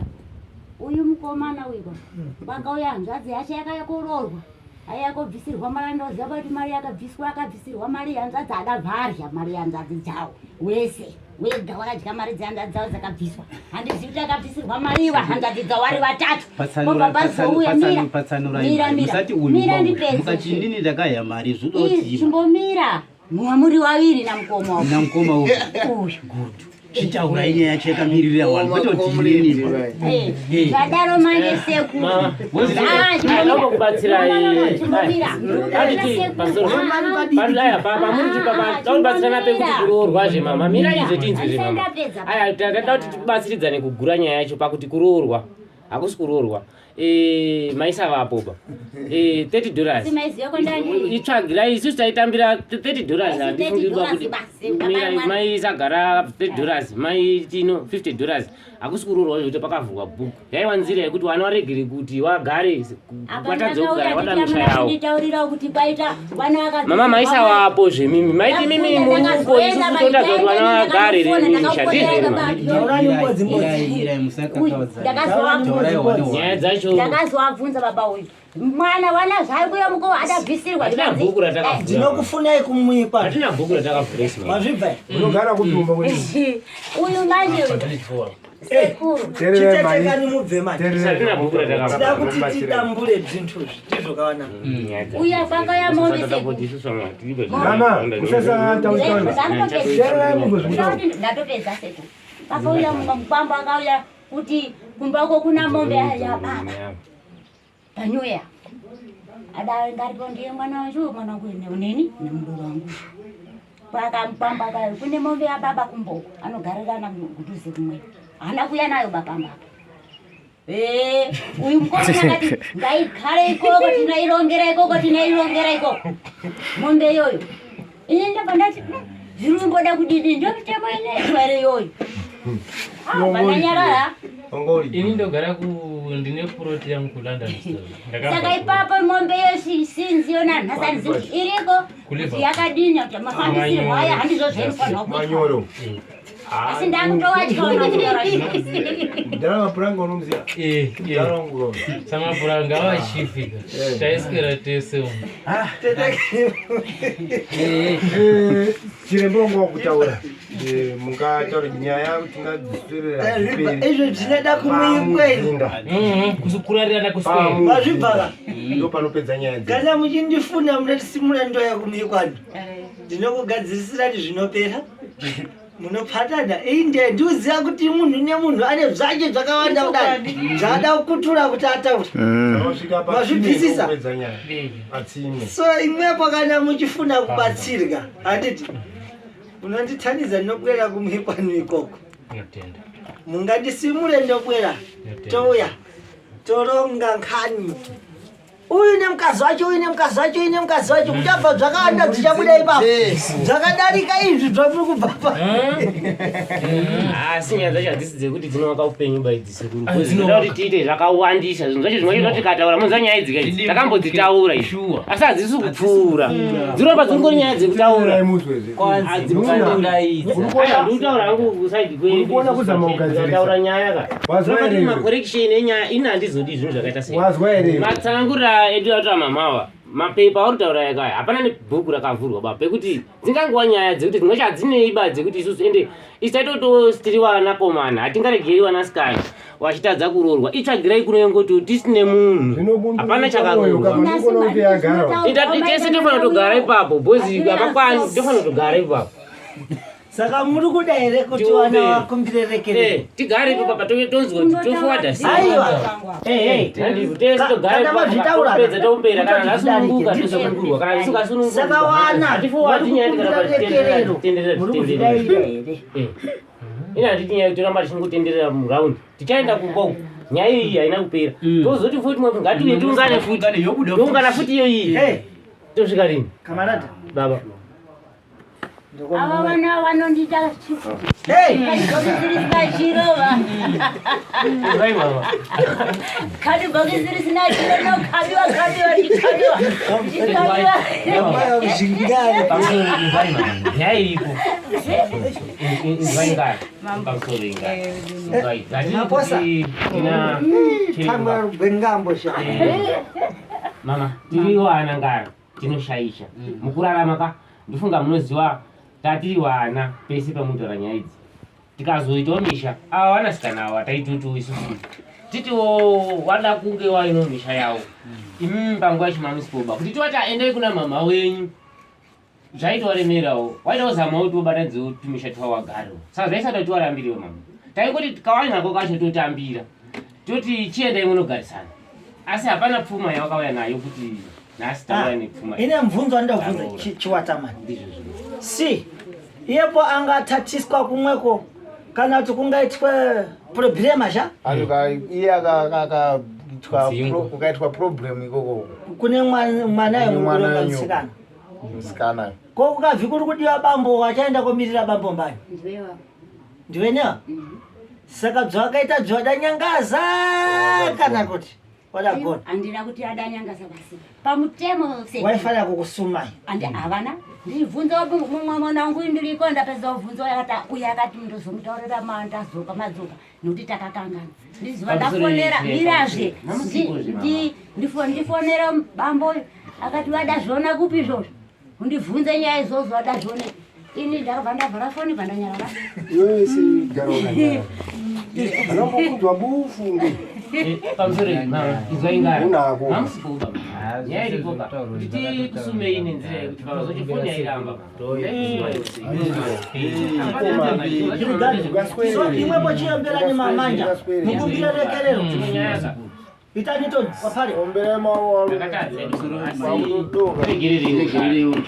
uyu mukomana uyu kwakauya hanzvadzi yacho yakaya koroorwa ayakobvisirwa mari ndoziva kuti mari yakabviswa akabvisirwa mari hanzvadzi akabva arya mari yanzvadzi dzawo wese wega wakadya mari dzehanzvadzi dzavo dzakabviswa handizivi kuti akabvisirwa mari iva hanzvadzi dzavo vari vatatu Vobva pazouya mira mira mira mira ndipedze mukachindini ndakaya mari zvodotima chimbomira muri waviri namukoma uyu namukoma uyu uyu good chitaurai nyaya yacho yakamirira vanhu kwete kuti inini zvadaro manje sekuru kubatsirai pamubatsirana pekuti kuroorwa zve mama mirai zve tinzwe zve mama aya tadada kuti tibatsiridzane kugura nyaya yacho pakuti kuroorwa hakusi kuroorwa eh, maisavapo ba 30 eh, dollars itsvagirai isusu taitambira 30 dollars handifungirwa kuti maisagara 30 dollars maitino 50 dollars hakusi kuroorwa zvekuti pakavhurwa bhuku yaiwa nzira yekuti wana waregere kuti wagare watadza kugara wada misha yawo mama maisawapo zvemimi maiti mimi muruko isusu totadza kuti wana vagare remisha ndizvo nyaya dzacho ndakazovabvunza baba uyu mwana wana zvaari kuya muko adabvisirwa hatina bhuku ratakavhura ndinokufunai kumwikwa hatina bhuku ratakavhura mazvibva unogara kutumba kuti uyu manje sekuru chitetekani mubve manje hatina bhuku ratakavhura tida kuti tidambure zvintu izvi ndizvo kawana uya kwakauya mombe sekuru Mama, usasataura. Teererai mubve zvinotaura. ndatopedza sekuru pakauya mukwambo akauya kuti kumba uko kuna mombe yababa panyuya ada ngaripo ndiye mwana wangu mwana wangu neni nemudoro wangu pakamukwamba kayo kune mombe yababa kumboko anogarirana kudhuze kumwe haana kuya nayo bapamba apa Eh, uyu mukoma akati ngaigare ikoko tinoirongera ikoko tinoirongera ikoko mombe iyoyo ini ndabva ndati zviri kumboda kudini ndio mitemo inoitwa here iyoyo Ah, vandanyarara Ini ndogara ku ndine puroti yangu kuLondon store. Saka ipapo mombe iyo sinzi yona nhasi handizivi kuti iriko kuti yakadini kuti mafambisirwo aya handizvo zvainofanirwa kuitwa Manyoro. asi ndakutovatyaona kutaura Mudhara mapuranga unomuziva? Eh, Mudhara wangu uno. Samapuranga vachifika. Taiswera tese umu. Eh, Chiremba wangu wakutaura. Eh, mungataura nyaya tingadziswerera Izvo zvinoda kumwikwe. Kurarira kuswera. Mazvibvara. Ndo panopedza nyaya dzedu. Kana muchindifuna munotisimura ndoya kumwikwani ndinokugadzirisirani zvinopera munopatana iyi ndiye ndiuziva kuti munhu nemunhu ane zvake zvakawanda kudai zvaada kukutura kuti ataure Unosvika patsime Mazvibvisisa? ndopedza nyaya. Patsime. So imwepo kana muchifuna kubatsirwa handiti munonditanidza ndinobwera kumwikwanu ikoko Ndinotenda. mungandisimure ndobwera touya toronga nkhani uyu nemukadzi wacho uyu nemukadzi wacho uyu nemukadzi wacho kuchabva zvakawanda zvichabuda ipapo zvakadarika izvi zvamuri kubva pa Asi nyaya dzacho hadzisi dzekuti dzinovaka upenyu ba idzi sekuru dzinoda kuti tiite zvakawandisa zvinhu zvacho zvimwe zvacho tikataura munoziva nyaya idzi kaidzi takambodzitaura idzi asi hadzisi kupfuura dzinoramba dzingori nyaya dzekutaura ndikutaura hangu kusaidi Urikuona kuzama kugadzirisa. kwedu nyaya ka Wazwa here iwe? makorekisheni enyaya ini handizodi zvinhu zvakaita sei Wazwa here iwe? matsanangurira edu ataura mamawa mapepa auri kutaura yakaya hapana nebhuku rakavhurwa ba pekuti dzingangova nyaya dzekuti dzimwe chacho hadzinei ba dzekuti isusu ende isu taitoto tiri vanakomana hatingaregeri vanasikana vachitadza kuroorwa itsvagirai kuno yongoti tisine munhu hapana chakaroorwa tese tofanira kutogara ipapo bhozi hapakwani tofanira kutogara ipapo Saka muri kuda here kuti vana vakumbire rekerero? Tigare ipapo tonzwa kuti toforwarda sei. Aiwa. Handizvo tese togara Kana ipapo vazvitaura topedza tombera kana kutoti zvasununguka zvidarike, tosunungurwa kana zvisingasunungurwa. Saka vana Hatiforwardi vari nyaya kukumbira tikaramba rekerero tichitenderera muri tichitenderera. kuzvidaira here? Ina handiti nyaya toramba tichingotenderera muround. Tichaenda kumba uku. Nyaya iyi haina kupera. Tozoti futi mwe ngatiuye tiungane futi. Toungana futi iyo iyi. Tosvika rini? Kamarada. Baba. Ava vana vanondiita kadhibhokisi risina chiro va. Kadhibhokisi risina chiro nokabiwa kabiwa richikabiwa richikabiwa. Nyaya iriko. Inzwai ngari. Pamusoro ingari. Inzwai. Maposa. Tina Tangwa rwengambo sha. Mama, tiri wana ngara tinoshaisha. Mukurarama ka ndifunga munoziva tatiri wana pese pamunotaura nyaya idzi. Tikazoitawo misha, ava vanasikana ava taitoti isusu titiwo wada kunge waino misha yawo. Imimi panguva yacho kuti tivati endai kuna mama wenyu. Zvaitovaremerawo waita kuzama kuti ubatanidzewo tumisha twawagarawo saka zvaisada kuti tiwarambirewo mama taingoti kawainako kacho totambira toti chiendai munogarisana asi hapana pfuma yawakauya nayo kuti nhasi tauya nepfuma Ine mvunzo wandinobvunza chiwatamani. Si iyepo angatatiswa kumweko kana kuti kungaitwe problema sha Anoka iye akaitwa kukaitwa problem ikoko kune mwana Kune mwana mwana yenyu. musikana musikana ko kukabvi kuri kudiwa bambo wachaenda komirira bambo mbani ndiwenewa saka bzvawakaita bzvawadanyangaza kana kuti wadagona Handina kuti adanyangaza basi. Pamutemo se. waifanira kukusumai Andi havana. Ndibvunza mumwe mwana wangu ndiriko ndapedza kubvunza uyo akati uyo akati ndozomutaurira mandazoka madzoka nokuti takakangana. Ndizuva ndafonera mirazve. Ndifonera bambo uyu akati vadazviona kupi izvozvo. Undibvunze nyaya izvozvo vadazvione. Ini ndakabva ndavhara foni bva ndanyarara. Iwewe sigara wakanyarara. Anombokunzwa mbufunge. Pamusoro mama izwai ngara Unako. hamusikuba nyaya iripo pa kuti tikusumei nenzira yekuti pakazoti foni yairamba So imwepo chiyomberani mamanja mukumbire rekerero itani toni wapare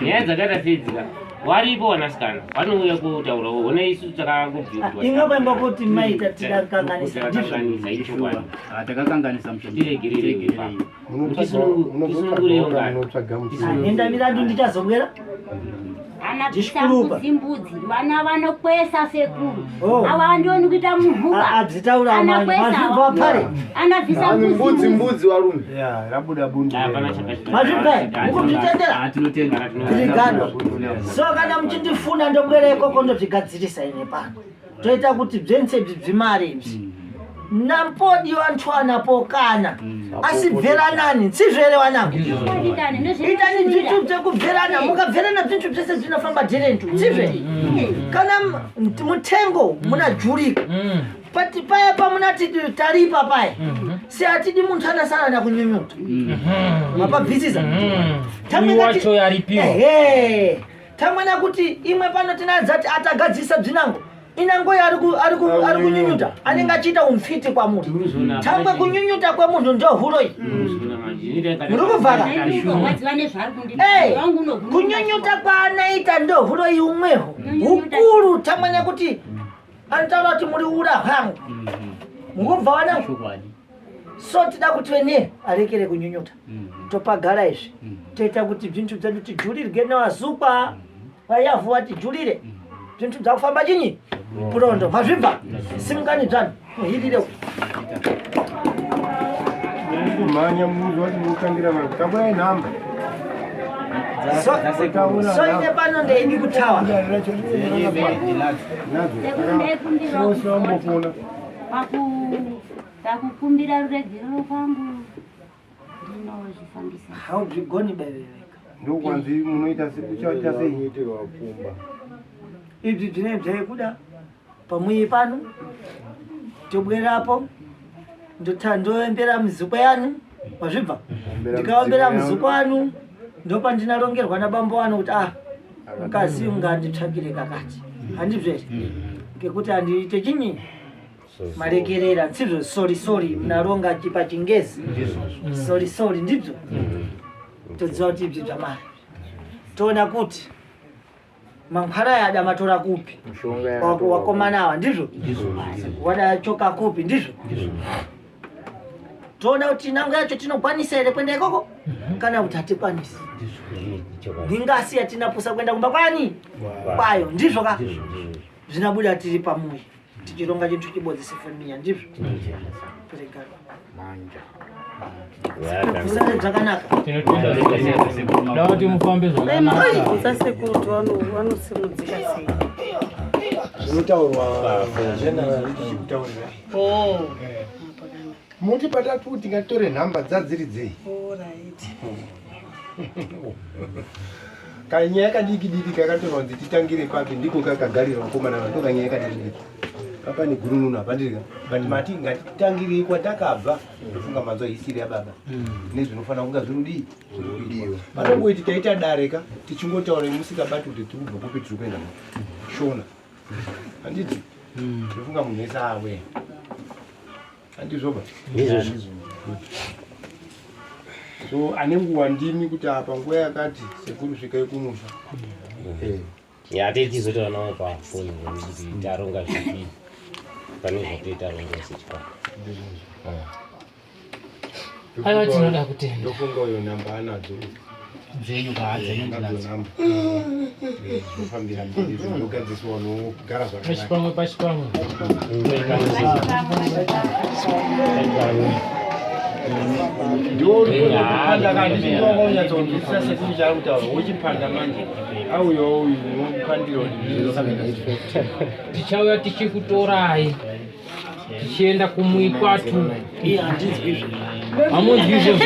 nyaya dzakaita sedzika waripo wanasikana vanouya kutaurawo hona isu takangobvira imwepo imbokuti maita tidakanganisa ndizvo takakanganisa ichokwadi Takakanganisa tiregerereiwo tisunungurewo ngara nenda mirandu ndichazobwera Ana Ndishikurupa. mbudzi mbudzi vana vanokwesa sekuru Oh. ava vandioni kuita muhuka adzitaura Anakwesa mazvibva wapare anabvisa Ani mbudzi mbudzi mbudzi warume Ya, rabuda bundu. hapana chakati mazvibva mukuzvitendera Tinotenda. Tirigano. So kana muchindifuna ndobwera ikoko ndozvigadzirisa ine pano toita kuti bzense ibzi bzimari ibzi nampodiwa ntwana pokana asi bveranani nsizvere wanangu itani bzinthu bzekubverana mukabverana bzinthu bzese zvinofamba dherentu nsizve kana mutengo munajurika pati paya pamunati taripa paya si hatidi munthu anasara nakunyunyuta mapabvisisa Uyu wacho yaripiwa. Ehe. Tamwena kuti imwe pano tinadzati atagadzisa bzinango inango ari kunyunyuta anenge achiita umfiti kwamuri tangwe kunyunyuta kwemunhu ndohuroi Muri kubvaka? Kunyunyuta kwaanaita ndohuroi umweho hukuru tamwena kuti anotaura kuti muri ura hwangu mukubva wanangu so tida kuti vene arekere kunyunyuta topagara izvi toita kuti zvintu zvedu tijurirwe nevazukwa vayavhu vatijurire zvintu zvakufamba chinyi purondo mazvibva simukani dzvanhu muhirire Kumhanya munhu wati munotangira vanhu. Takurai nhamba. So ine pano ndeidi kutawa Nadzo. Pakukumbira ruregerero kwangu ndinozvifambisa. Hauzvigoni bebeveka. Ndokwanzi munoita sei uchaita sei? Ibzi zvine zvaikuda pamuyi pano tobwerapo ndoembera muzukwa yanu wazvibva ndikaombera muzukwa wanu ndopandinarongerwa nabambo wanu kuti ah mukadzi unganditsvakire kakati handizvo here ngekuti handiite chinyi marekerera ndizvo sori sori mnaronga pachingezi sori sori ndizvo todziva kuti ibzi zvamari toona kuti Mankhwala aya adamatora kupi? Wakomana awa ndizvo? Wadachoka kupi ndizvo? Toona kuti nango yacho tinokwanisa here kuenda ikoko kana kuti hatikwanisi. Ndingasi yatinapusa kuenda kumba kwani? Kwayo ndizvo ka? Zvinabuda tiri pamuyi tichironga chintu chibodzi sefamiya ndizvo? Peregano. Manja. Musare zvakanaka. Da kuti mufambe zvakanaka. Sekuru kuti vanosimudzika sei? Zvinotaurwa general tichikutaurirai. Oh. Muti patatu tingatore nhamba dzadziri dzei? Alright. Kanyaya kadiki diki kakatorwa kunzi titangire papi ndiko kakagarira vakomana ava ndokanyaya kadiki diki. Papa negurununu hapandiri but mati ngatitangirei kwatakabva ndofunga manzwa hisiri yababa nezvinofanira kunga zviri kudii zviri kudiwa. Panongoiti taita dare ka tichingotaura musikabati kuti tiri kubva kupi tiri kuenda kupi. Shona. Handiti? Ndofunga munhu wese awe. Handizvoba? Ndizvozvo. So ane nguva ndimi kuti apa nguva yakati sekuru svikai kumusha. Eh. Ya tichizotaura navo pafoni kuti taronga zvipi pane zvatei taronga sechikwata. Aiwa tinoda kutenda. Ndofunga uyo namba anadzo. Dzenyu ka dzenyu ndinadzo. Namba. Zvofambira mberi zvinogadziswa unogara zvakanaka. Pachipamwe pachipamwe. Ndiwo ndopanda kandi unyatsonzwisisa sekuru chaari kutaura wochipanda manje auyawo uyu unopandira kuti Tichauya tichikutorai. Tichienda kumuikwatu. Iye handinzwi izvozvo. Hamunzwi izvozvo.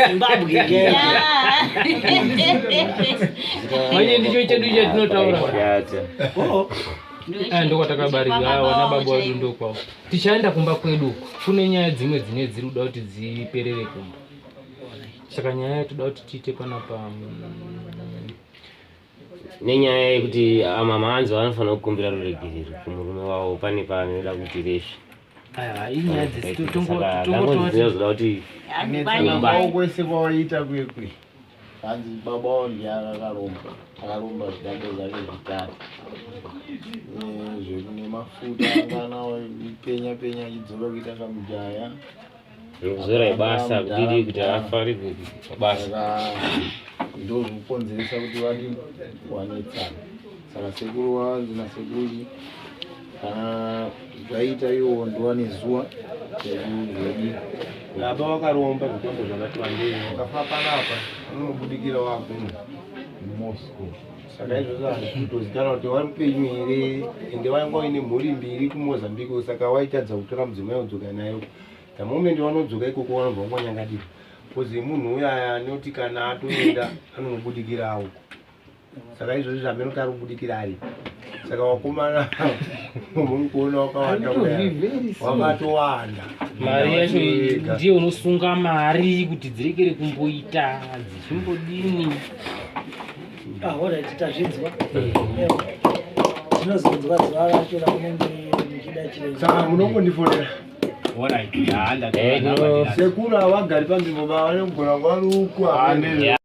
Zimbabwe ngeke. Manje ndicho chedu chatinotaura. Oh. Aya ndokwatakabarirwa aya wana baba wedu ndokwavo. Tichaenda kumba kwedu uku. Kune nyaya dzimwe dzine dziri kuda kuti dziperere kumba. Saka nyaya yatoda kuti tiite panapa Nenyaya yekuti mama hanzi vanofanira kukumbira ruregerero kumurume wavo pane paanoda kuti resve. Aiwa inyaya dzisi Saka ndangozvinozoda kuti Netsamba kwese kwawaita kuye kuye. Hanzi baba wavo ndiye akakaromba, akaromba zvidambe zvake zvitatu. Zvekune mafuta anga anawo penya penya achidzoka kuita kamujaya. Zora ibasa kudidi kuti afari basa. Saka ndozvikukonzeresa kuti vadi wanetsana. Saka sekuru vanzi nasekuru kana zvaita iwo ndowane zuva rekuzodii. Baba wakaromba zvikwambo zvakati wandei wakafa panapa unobudikira wakuno Moscow. Saka izvozvo hazvisi kutozikanwa kuti wari mupenyu here ende wanga uine mhuri mbiri kuMozambique saka waitadza kutora mudzimai wodzoka naye the moment wanodzoka ikoko wanobva wangonyangadira bcause munhu uya aya anoti kana atoenda anonobudikira uko saka izvozvi zvamene kuti ari kubudikira ari saka wakomana muri kuona wakawanda kudai wakatowanda Mari yacho ndiye unosunga mari kuti dzirekere kumboita dzichimbodini. Ah, alright, tazvinzwa. Ewa. Tinozonzwa zuva racho ramunenge muchida chiremba. Saka munongondifonera. Alright, Sekuru havagari panzvimbo ba vanogona kuva vari uku.